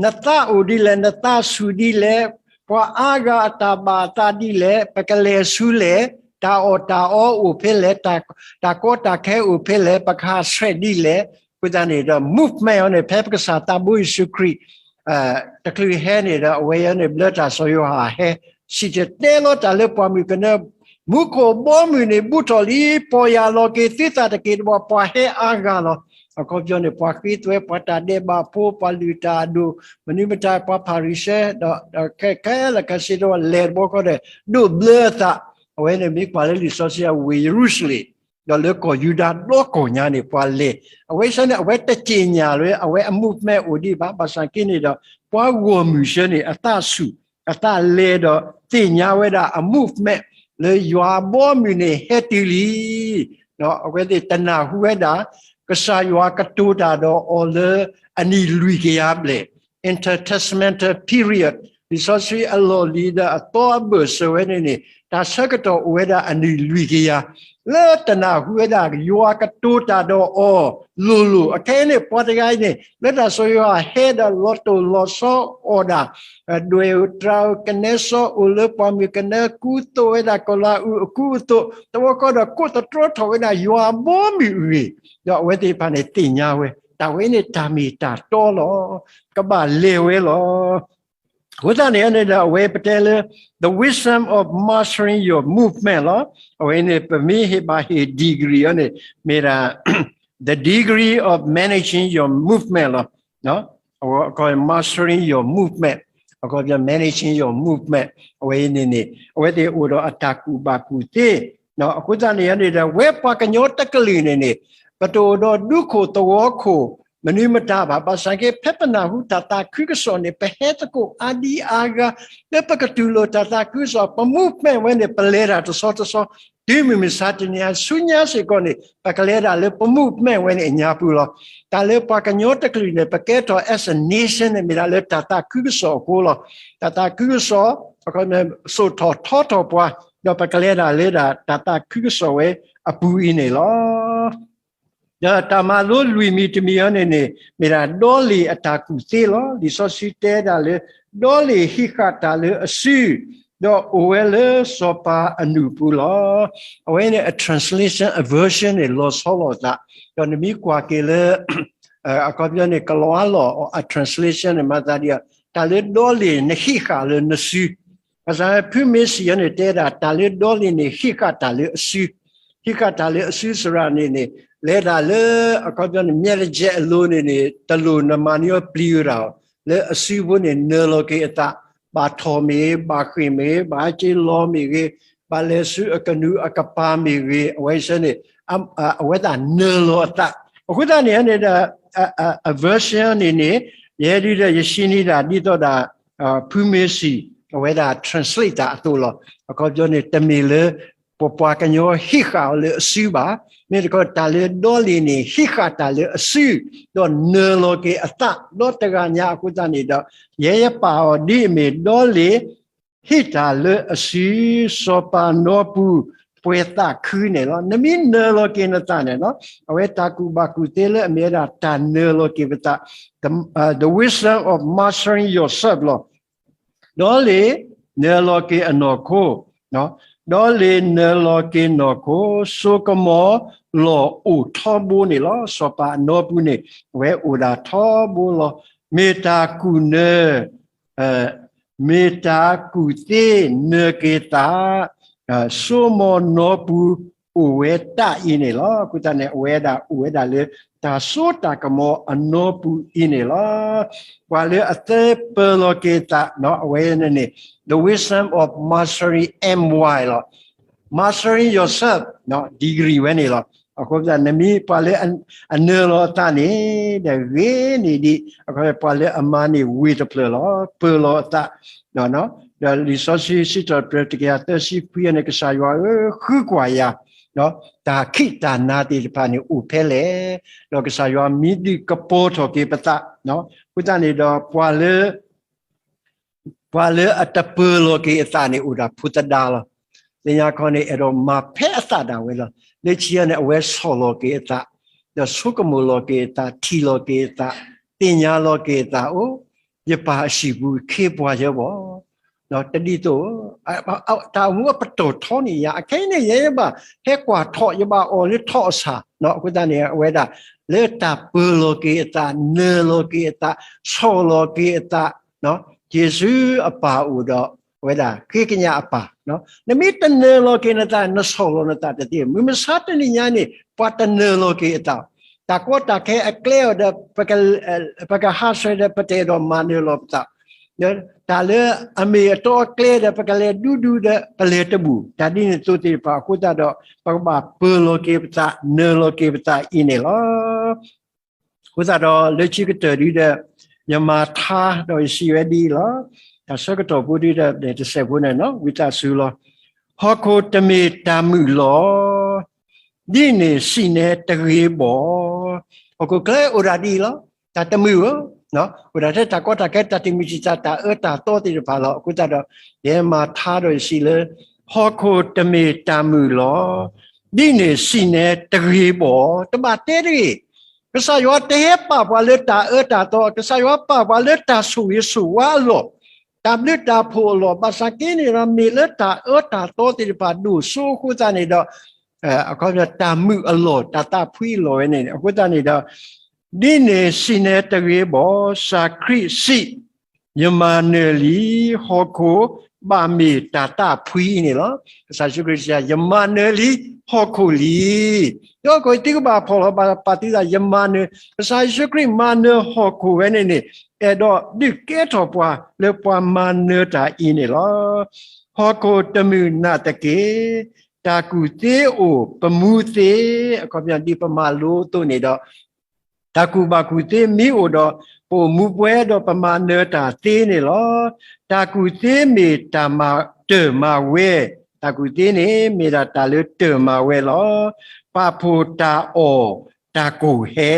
နသးအိၣ်ဒ်လဲၣ် နသးဆူၣ်ဒ်လဲၣ်, ပှၤအါဂၤအတၢ်ဘၣ်အသးဒ်လဲၣ်, ပကလဲၤဆူလဲၣ်, တၢ်အီၣ်တၢ်အီအိၣ်ဖဲလဲၣ်, တၢ်ကီတၢ်ခဲအိၣ်ဖဲလဲၣ်, ပကဟးဆှဲးဒ်လဲၣ်, အဃိသတးန့ၣ်ဒီး movement အံၤန့ၣ် ဖဲပကစၢ်သးဘိယ့ၣ်ၡူးခရံာ် တချုးဟဲန့ၣ်ဒီး အဝဲအံၤန့ၣ် ဘျၢတၢ်စီၤယိၤဟၣ်ဟဲ စံၣ်တဲၤတဲလီၤတၢ်လၢပှၢ်မုၢ်ကနၢ, မူခိၣ်ဘီမုၢ်န့ၣ် ဘူးထီၣ်လံ, ပီၢ်ယၢ်လီၤက့ၤသုသးတက့ၢ်တဘၣ်, ပှၤဟဲအါဂၤလီၤ. အခီပညီန့ၣ် ပှၤဃ့သွဲ ပှၤတၢ်ဒဲးဘးဖိ, ပှၤလုၢ်တၢ်အဒိၣ်, မနုၤမတၤ ပှၤဖၤရံၤၡဲ, ဒီးခဲလၢာ်ခဲဆ့ဒီး လဲၤတဘျီဃီဒီး ဒိးဘျၢအသး, အဝဲန့ၣ်မ့ၢ်ကွၢ်လၢလံာ်စီဆှံအဝ့ၢ်ယရူၤၡလ့ၣ် ဒီးလၢကီၢ်ယူဒၤဒီကီၢ်ညါန့ၣ် ပှၤလဲၤ, အဝဲဆၢန့ၣ် အဝဲတသ့ၣ်ညါလၢ အဝဲအ movement အိၣ်ဒံးဘၣ်, ဘၣ်ဆၣ်က့န့ၣ်ဒီး ပှၤဂီၢ်မုၢ်ဆၢန့ၣ် အသးဆူၣ် အသးလဲၤဒီးသ့ၣ်ညါဝဲဒၣ်အ movement လၢယွၤအဘီအမုၢ်န့ၣ်ဟဲတုၤလံ. အဝဲသ့ၣ်တနၢ်ဟူဝဲဒၣ် ကစၢ်ယွၤကတိၤတၢ်ဒီးအီၤလၢအနံၣ်လွံၢ်ကယၤဘျဲၣ် intertestamental period လံာ်စီဆှံအလီၢ်လံၤဒီးအသီအဘၢၣ်စၢၤဝဲန့ၣ်န့ၣ် တၢ်ဆၢကတီၢ်အိၣ်ဝဲဒၣ်အနံၣ်လွံၢ်ကယၤ လၢတနၢ်ဟူဝဲဒၣ် ယွၤကတိၤတၢ်ဒီးအီၤလိၤလိၤ အခဲအံၤန့ၣ် ပှၤတဂၤအံၤန့ၣ် လၢတၢ်စီၤယိၤဟၣ်ဟဲဒီးလီၤတိၢ်လီၤဆီအီၣ်ဒၣ် ဒွဲၣ်ဧိၤတြၤဧိၤ ကနဲစီအိၣ်လၢပှၢ်မုၢ်ကနၢ ကူသိးဝဲဒၣ်ကီၢ်လၤအုးအကူအသိး သဝီခီဒီးကိးသတြီထီၣ်ဝဲဒၣ်ယွၤအဘီအမုၢ်အဂ့ၢ် ဒီးအဝဲသ့ၣ်တဖၣ်န့ၣ်သ့ၣ်ညါဝဲ တၢ်ဝဲန့ၣ်တၢ်မ့ၢ်တၢ်တီလီၤ. ကဘၣ်လဲၤဝဲလီၤ. အဃိသတးန့ၣ်န့ၣ်ဒီး အဝဲပတဲလၢ the wisdom of mastering your movement လီၤ. အဝဲန့ၣ် ပမ့ၢ်ဟ့ၣ်ဘၣ်ဟ့ၣ် degree အီၤန့ၣ် မ့ၢ်ဒၣ် the degree of managing your movement လီၤ. အခီ mastering your movement အခီပညီ managing your movement အဝဲအံၤန့ၣ်န့ၣ် အဝဲသ့ၣ်အိၣ်ဒီးအတၢ်ကူၣ်ဘၣ်ကူၣ်သ့ အဃိသတးန့ၣ်န့ၣ်ဒီး ဝဲပှၤကညီတကလုာ်န့ၣ်န့ၣ် ပတအိၣ်ဒီးဒူခိၣ်သဝီခိၣ် မနုၤမတၤဘၣ် ဘၣ်ဆၣ်က့ ဖဲပနၢ်ဟူတၢ်သးခုကစီၣ်န့ၣ် ပဟဲသကိးအါဒံအါဂၤ လၢပကတူၢ်လိာ်တၢ်သးခုကစီၣ် ပ movement ဝဲန့ၣ် ပလဲၤတၢ်တဆီတဆီ တုၤမုၢ်မဆါတနံၤအံၤ ဆူညါစ့ၢ်ကီးန့ၣ် ပကလဲၤဒၣ်လၢပ movement ဝဲန့ၣ်အညါပူၤလီၤ. တၢ်လၢပှၤကညီတကလုာ်န့ၣ် ပကဲထီၣ် as a nation န့ၣ် မ့ၢ်ဒၣ်လၢတၢ်သးခုကစီၣ်အဃိလီၤ. တၢ်သးခုကစီၣ် သိၣ်ထီၣ်ထီထီၣ်ပှၤ ဒီးပကလဲၤဒၣ်လၢဒၣ်တၢ်သးခုကစီၣ်ဝဲအပူၤအံၤန့ၣ်လီၤ. ဒီးတၢ်မၤလိလွံၢ်မံၤတမံၤအံၤန့ၣ်န့ၣ် မ့ၢ်ဒၣ်ဒီလ့ၣ်အတၢ်ကူၣ်သ့လီၤ. လံာ်စီဆှံတဲဒၣ်လၢ ဒီလ့ၣ်ဟံးဃာ်တၢ်လၢအစု ဒီးအိၣ်ဝဲလၢစီၤပၤအနုာ်ပူၤလီၤ. အဝဲန့ၣ်အ translation အ version န့ၣ် လီၤဆီလိာ်အသး ဒီးနမ့ၢ်ကွၢ်က့ၤလၢ အခီပညီန့ၣ် ကလီၤအါလီၢ်အ translation န့ၣ် မၤသးဒ်အံၤ တၢ်လၢဒီလ့ၣ်နဟံးဃာ်လၢနစု ဘၣ်ဆၣ်ဖုမ့ၢ်စံၣ်အံၤန့ၣ် တဲဒၣ်တၢ်လၢဒီလ့ၣ်န့ၣ် ဟံးဃာ်တၢ်လၢအစု, ဟံးဃာ်တၢ်လၢအစုစရၣ်န့ၣ်န့ၣ် လဲၤဒၣ်လၢ အခီပညီန့ၣ် မျက်နှာကျက်အလိၤန့ၣ်န့ၣ် တလိၣ်နမၤန့ၢ်အီၤပျံၤဝဲဒၣ်အီၤ လၢအစုဖိန့ၣ် နၢၤလီၤက့ၤအသး, ဘၣ်ထီၣ်မ့ၢ်ဂ့ၤ, ဘၣ်ဃ့ၢ်မ့ၢ်ဂ့ၤ, ဘၣ်ဟဲက့ၤလီၤမ့ၢ်ဂ့ၤ, ဘၣ်လဲၤဆူအကနူးအကပၤမ့ၢ်ဂ့ၤ, အဝဲစ့ၢ်န့ၣ် အဝဲသ့ၣ်နၢၤလီၤအသး. အဃိသတးန့ၣ်န့ၣ်ဒီး အ version န့ၣ်န့ၣ် ယဲဒၣ်ဒီးယရှင်းန့ၢ်ဒၣ်ဒ်သိးဒီး ဖုမ့ၢ်စံၣ် အဝဲဒၣ် translate တၢ်အသိးလီၤ. အခီပညီန့ၣ် တမ့ၢ်လၢ ပပှၤကညီဟံးဃာ်အီၤလၢအစုဘၣ်. မ့ၢ်တခီ တၢ်လၢဒီလ့ၣ်န့ၣ် ဟံးဃာ်တၢ်လၢအစု, ဒီးနၢၤလီၤက့ၤအသး ဒီးတဂၤညါအဃိသတးန့ၣ်ဒီး ယဲယပာ်အီၤဒ်အမ့ၢ်ဒီလ့ၣ် ဟံးတၢ်လၢအစု စီၤပၤနီပူၤ ပှဲၤသးခုန့ၣ်လီၤ. နမ့ၢ်နၢၤလီၤက့ၤနသးန့ၣ်လီၤ. အဝဲတၢ်ကူၣ်ဘၣ်ကူၣ်သ့လၢအမ့ၢ်ဝဲဒၣ်တၢ်နၢၤလီၤက့ၤပသး the, uh, the wisdom of mastering yourself လီၤ. ဒီလ့ၣ်နၢၤလီၤက့ၤအနီၢ်ခိ, ဒီလ့ၣ်နၢၤလီၤက့ၤနီၢ်ခိ, စိကမီၤလီၢ်အိၣ်ထီဘိန့ၣ်လီၤ. စီၤပၤအနီပူၤန့ၣ် အဝဲအိၣ်ဒၣ်ထီဘိလီၤ. မ့ၢ်တၢ်ကူၣ်နၢၤ မ့ၢ်တၢ်ကူၣ်သ့နၢၤက့ၤသး, စိကမီၤနီပူၤအိၣ်ဝဲတၢ်အံၤန့ၣ်လီၤ. အဃိသတးန့ၣ် အဝဲဒၣ်အိၣ်ဝဲဒၣ်လၢ တၢ်စိတၢ်ကမီၤအနီပူၤအံၤန့ၣ်လီၤ. ပှၤလၢအသၢပၢၤလီၤက့ၤသး အဝဲန့ၣ်န့ၣ် the wisdom of mastering my လီၤ. Mastering yourself degree ဝဲန့ၣ်လီၤ. အဃိသတး နမ့ၢ်ပှၤလၢအနၢၤလီၤအသးန့ၣ် ဒီးဂ့ၤန့ၢ်ဒံး အခီပညီပှၤလၢအမၤန့ၢ်ဝ့ၢ်တဖျၢၣ်လီၤ. ပၢၤလီၤအသး ဒီးလံာ်စီဆှံစံးထီၣ်ပတြၢၤတကယၤသၢဆံခွံန့ၣ် ကစၢ်ယွၤဧၢ ဃုကွၢ်ယၤ တၢ်ခံးတၢ်နၤသ့ၣ်တဖၣ်န့ၣ်အိၣ်ဖဲလဲၣ်, ဒီးကစၢ်ယွၤမံၤဒုးကပီၤထီၣ်က့ၤပသး. အဃိသတးန့ၣ်ဒီး ပှၤလၢ ပှၤလၢအတပၢၤလီၤက့ၤအသးန့ၣ် အိၣ်ဒၣ်ဖိသဒါလီၤ. လၢညါခီန့ၣ် အဲၣ်ဒိးမၤဖဲအသးဒၣ်ဝဲလီၤ. လၢခံန့ၣ် အဝဲဆီၣ်လီၤက့ၤအသး, ဒီးဆိကမိၣ်လီၤက့ၤအသး, ထံၣ်လီၤက့ၤအသး, သ့ၣ်ညါလီၤက့ၤအသး, အိ, ယပၢ်အဟံၣ်ပူၤခ့ပှၤယဲဘၣ် တဒ်သိး တၢ်အိၣ်မူအပတီၢ်ထီန့ၣ်ယၤ အခဲအံၤန့ၣ် ယဲယဘၣ်ဟဲကွၢ်ထီၣ် ယဘၣ်အီၣ်လၢထီၣ်အဆၣ်. အဃိသတးန့ၣ် အဝဲဒၣ် လၢတၢ်ပၢၤလီၤက့ၤအသး, နၢၤလီၤက့ၤအသး, ဆီၣ်လီၤက့ၤအသး, က့ၤဆူအပၢ်အိၣ်ဒီး အဝဲဒၣ်ဃ့ကညးအပၢ်. နမ့ၢ်တနၢၤလီၤက့ၤနသး နဆီၣ်လီၤနသးတသ့. မုၢ်မဆါတနံၤညါန့ၣ် ပှၤတနၢၤလီၤက့ၤအသး တၢ်ကီတၢ်ခဲအကျဲအီၤဒီး ပကဟးဆှဲးဒီး ပတအဲၣ်ဒိးမၤနၢၤလီၤပသး, တၢ်လၢအမ့ၢ်အတီအကျဲဒီး ပကလဲၤဒူဒူဒီး ပလဲၤတဘူၣ်. တၢ်ဒ်န့ၣ်အသိးသ့ၣ်တဖၣ်အဃိသတးဒီး ပကဘၣ်ပၢၤလီၤက့ၤပသး နၢၤလီၤက့ၤပသးအံၤန့ၣ်လီၤ. အဃိသတးဒီး လၢခံကတၢၢ်ဒ်ဒီး ယမၤထါဒီးယစံးဝဲဒ်အံၤလီၤ. တၢ်ဆၢကတီၢ်ဖိဒ်ဒီး တစဲးဖိန့ၣ် ဝံသးစူၤလီၤ. ဟီၣ်ခိၣ်တမ့ၢ်တၢ်မုာ်လီၤ. ဒ်န့ၣ်စံးနဲတဂ့ၤဘၣ်. ဟီၣ်ခိၣ်ချၢအိၣ်ဒၣ်ဒ်အံၤလီၤ. တၢ်တမုာ်ဧၢ, အိၣ်ဒၣ်ထဲတၢ်ကီတၢ်ခဲ တၢ်တမုာ်တံာ်တာ် တၢ်အၢတၢ်သီသ့ၣ်တဖၣ်လီၤ. အဃိသတးဒီး ယဲမၤထါဒီးယစံးလၢ ဟီၣ်ခိၣ်တမ့ၢ်တၢ်မုာ်လီၤ. ဒ်န့ၣ်စံးနဲတဂ့ၤဘၣ်. တဘၣ်တဲတဂ့ၤ. ကစၢ်ယွၤတဟဲပာ်ပှၤလၢတၢ်အၢတၢ်သီ, ကစၢ်ယွၤပာ်ပှၤလၢတၢ်ဆိၣ်ဂ့ၤဆိၣ်ဝါအလီၢ်, တၢ်ဘျုးတၢ်ဖှိၣ်အလီၢ်, ဘၣ်ဆၣ်က့န့ၣ်ဒီး မ့ၢ်လၢတၢ်အၢတၢ်သီသ့ၣ်တဖၣ်ဒိၣ်စိအဃိသတးန့ၣ်ဒီး အခီပညီတၢ်မုာ်အလီၢ် တၢ်သးဖှံအလီၢ်ဝဲန့ၣ် အဃိသတးန့ၣ်ဒီး ဒ်န့ၣ်စံးနဲတဂ့ၤဘၣ်. စၢ်ခရံာ်စံး, ယမၤနၢၤလံ, ဟီၣ်ခိၣ်ဘၣ်မ့ၢ်တၢ်သးဖှံအံၤန့ၣ်လီၤ. ကစၢ်ယ့ၣ်ၡူးခရံာ်စံး, ယမၤနၢၤလံ ဟီၣ်ခိၣ်လံ. ဒီးကီၢ်သုကဘၣ်ဖီၣ်လီၤ ဘၣ်ပာ်သုသး ယမၤနၢၤ, ကစၢ်ယ့ၣ်ၡူးခရံာ်မၤနၢၤဟီၣ်ခိၣ်ဝဲန့ၣ်န့ၣ် အဲၣ်ဒိးဒုးကဲထီၣ်ပှၤလၢပှၤမၤနၢၤတၢ်အံၤန့ၣ်လီၤ. ဟီၣ်ခိၣ်တမုာ်နာ်သက့, တၢ်ကူၣ်သ့အိၣ်ပမူသ့, အခီပညီဒ်ပမၤလိအသိးန့ၣ်ဒီး တၢ်ကူၣ်ဘၣ်ကူၣ်သ့မ့ၢ်အိၣ်ဒီး ပအိၣ်မူပှဲၤဒီးပမၤနၢၤတၢ်သ့န့ၣ်လီၤ. တၢ်ကူၣ်သ့မ့ၢ်တၢ်မၤတၢၢ်မၤဝဲ, တၢ်ကူၣ်သ့န့ၣ် မ့ၢ်ဒၣ်တၢ်လၢတၢၢ်မၤဝဲလီၤ. ပာ်ဖှိၣ်တၢ်အီၣ်တၢ်ကိၢ်ဟဲ,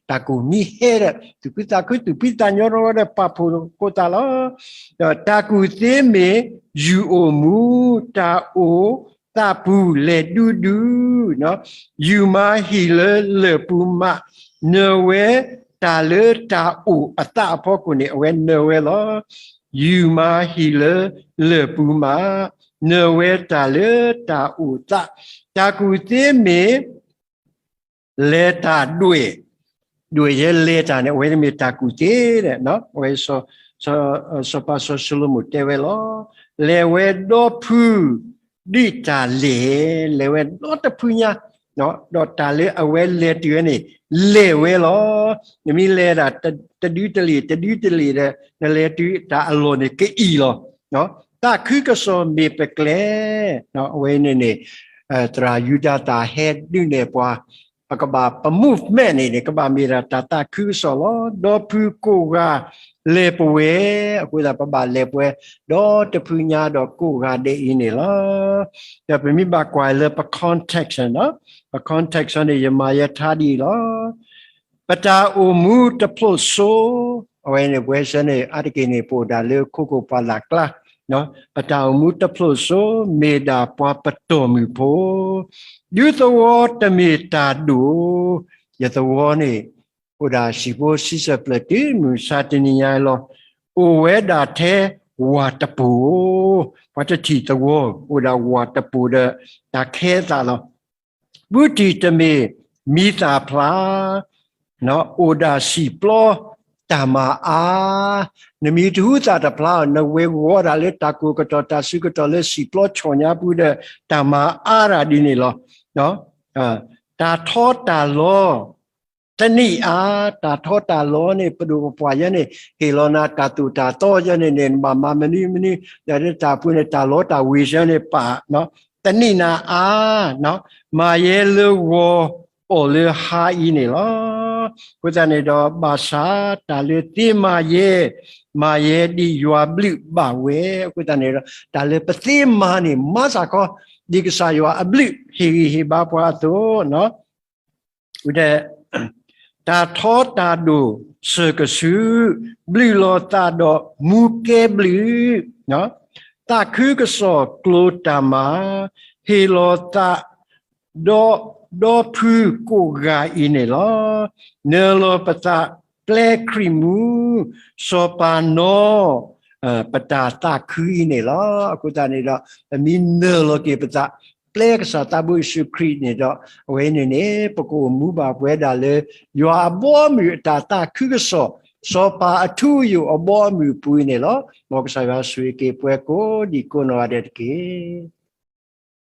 တၢ်ကိၢ်မ့ၢ်ဟဲဒီး သူၣ်ဖှံသးခု သူၣ်ဖှံသးညီထီၣ်ဝဲဒီး ပာ်ဖှိၣ်ကိးသးလီၤ. ဒီးတၢ်ကူၣ်သ့မ့ၢ် ယူၢ်အိၣ်မူ, တၢ်အိၣ်သးပူၤလဲၤဒူဒူ, ယူၢ်မၤဟံၣ်လၢလၢၢ်ပူၤမး, နၢၤဝဲတၢ်လၢတၢ်အိၣ်အသးအဖီခိၣ်န့ၣ် အဝဲနၢၤဝဲလီၤ. ယူၢ်မၤဟံၣ်လၢလၢၢ်ပူၤမး, နၢၤဝဲတၢ်လၢတၢ်အိၣ်သး, တၢ်ကူၣ်သ့မ့ၢ် လဲၤတၢ်ဒွဲၣ်, ဒွဲၣ်ယဲလဲၤတၢ်န့ၣ် အဝဲမ့ၢ်တၢ်ကူၣ်သ့, အဝဲ စီၤပၤစီၤၡလိၤမိၣ်တဲဝဲလီၤ. လဲၤဝဲဒီဖု ဒ်တၢ်လဲၤ, လဲၤဝဲဒီတဖုညါ, ဒီးတၢ်လၢအဝဲလဲၤတုၤဝဲန့ၣ် လဲၤဝဲလီၤ. နမ့ၢ်လဲၤဒၣ် တဒုတလ့ၢ် တဒုတလ့ၢ်ဒီး နလဲၤတုၤတၢ်အလီၢ်န့ၣ်ကအံၣ်လီၤ. သးခုကစီၣ်မ့ၢ်ပကျဲ, အဝဲန့ၣ်န့ၣ် သရၣ်ယူဒၤသၣ်ဟဲဒုးနဲၣ်ပှၤ ပကဘၣ်ပ movement န့ၣ်န့ၣ် ကဘၣ်မ့ၢ်ဒၣ်တၢ်သးခုကစီၣ်လီၤ. ဒီဖုကိးဂၤလဲၤပဝဲ, အဃိသတးပဘၣ်လဲၤပဝဲ ဒီတဖုညါဒီးကိးဂၤဒဲးအံၤန့ၣ်လီၤ. ဒီးပမ့ၢ်ဘၣ်ကွၢ်လၢပ context န့ၣ်, ပ context န့ၣ် ယမၤယဲထါဒ်အံၤလီၤ. ပတၢ်အိၣ်မူတဖျိးစိ, အဝဲန့ၣ်ပဝဲစ့ၢ်န့ၣ် အါတက့ၢ်န့ၣ် ပအိၣ်ဒၣ်လၢခိခိၣ်ပှၢ်လၢ်ကျါ, ပတၢ်အိၣ်မူတဖျိးစိ မ့ၢ်ဒၣ်ပှၤပတီၢ်မုၢ်ဖိ, ဒူသဝီတမ့ၢ်တၢ်ဒိၣ်, ယသဝီန့ၣ် အိၣ်ဒၣ်စံၣ်ဖိစံးဆၢၣ်ဖျၢၣ်တုၤမုၢ်မဆါတနံၤညါလီၤ. အိၣ်ဝဲဒၣ်ထဲဝၤတပူၤ, ပှၤတထံၣ်သဝီ အိၣ်ဒၣ်ဝၤတပူၤဒီး တၢ်ခဲအသးလီၤ. ဘူးတံၢ်တမ့ၢ်မံသၣ်ဖျါ, အိၣ်ဒၣ်စံာ်ပျီတၢ်မၤအါ, နမံၤတဟူသၣ်တဖျါအီၤ နဝဲဂီၤဒၣ်လၢတၢ်ကိၢ်ကတီၢ်တၢ်စူၤကတီၢ်လၢစံာ်ပျီဆီၣ်ညါပူၤဒီး တၢ်မၤအါဒၣ်ဒ်န့ၣ်လီၤ. တၢ်ထီတၢ်လီၤ တနံၣ်အါ, တၢ်ထီတၢ်လီၤန့ၣ် ပဒိၣ်ပပှၢ်ယဲန့ၣ် ဟ့ၣ်လီၤနၤတၢ်သိၣ်တၢ်သီယဲန့ၣ်န့ၣ် နဘၣ်မၤမနုၤမနုၤ, ဒီးတၢ်ပူၤန့ၣ် တၢ်လီၤတၢ်ဝ့ၤယဲန့ၣ်ပာ်, တနံၣ်နၤအါ, မၤယဲလၢဂီၤ အီၣ်လၢဟါအံၤန့ၣ်လီၤ. အဃိသတးန့ၣ်ဒီး ဘၣ်ဆၣ်တၢ်လၢသ့မၤယဲ, မၤယဲဒ်ယွၤဘျုးဘၣ်ဝဲ, အဃိသတးန့ၣ်ဒီး တၢ်လၢပသ့မၤန့ၣ် မၤစ့ၢ်ကီး ဒ်ကစၢ်ယွၤအဘျုးဟ့ၣ်ဂံၢ်ဟ့ၣ်ဘါပှၤအသိး ဒီး တၢ်ထီတၢ်ဒိၣ်စၢၢ်ကဆူး, ဘျုးလီၤသးဒီးမူကဲဘျုး, သးခုကစီၣ်ကျိၤတၢ်မၤ, ဟ့ၣ်လီၤသး ဒီး ဒီဖုကိးဂၤအံၤန့ၣ်လီၤ. နၢၤလီၤပသးပျဲခရံာ်မူ, စီၤပၤနီၢ် ပတၢ်သးခုအံၤန့ၣ်လီၤ. အဃိသတးန့ၣ်ဒီး ပမ့ၢ်နၢၤလီၤက့ၤပသး ပျဲကစၢ်သးဘိယ့ၣ်ၡူးခရံာ်န့ၣ်ဒီး အဝဲန့ၣ်န့ၣ် ပကအိၣ်မူဘၣ်ပဝဲဒၣ်လၢ ယွၤအဘီအမုၢ်အတၢ်သးခုကစီၣ်, စီၤပၤအထူအယိာ်အဘီအမုၢ်အပူၤအံၤန့ၣ်လီၤ. မ်ကစၢ်ယွၤဆိၣ်ဂ့ၤက့ၤပှၤကိးဒံးကိးနီၢ်ဂၤဒဲးတက့ၢ်.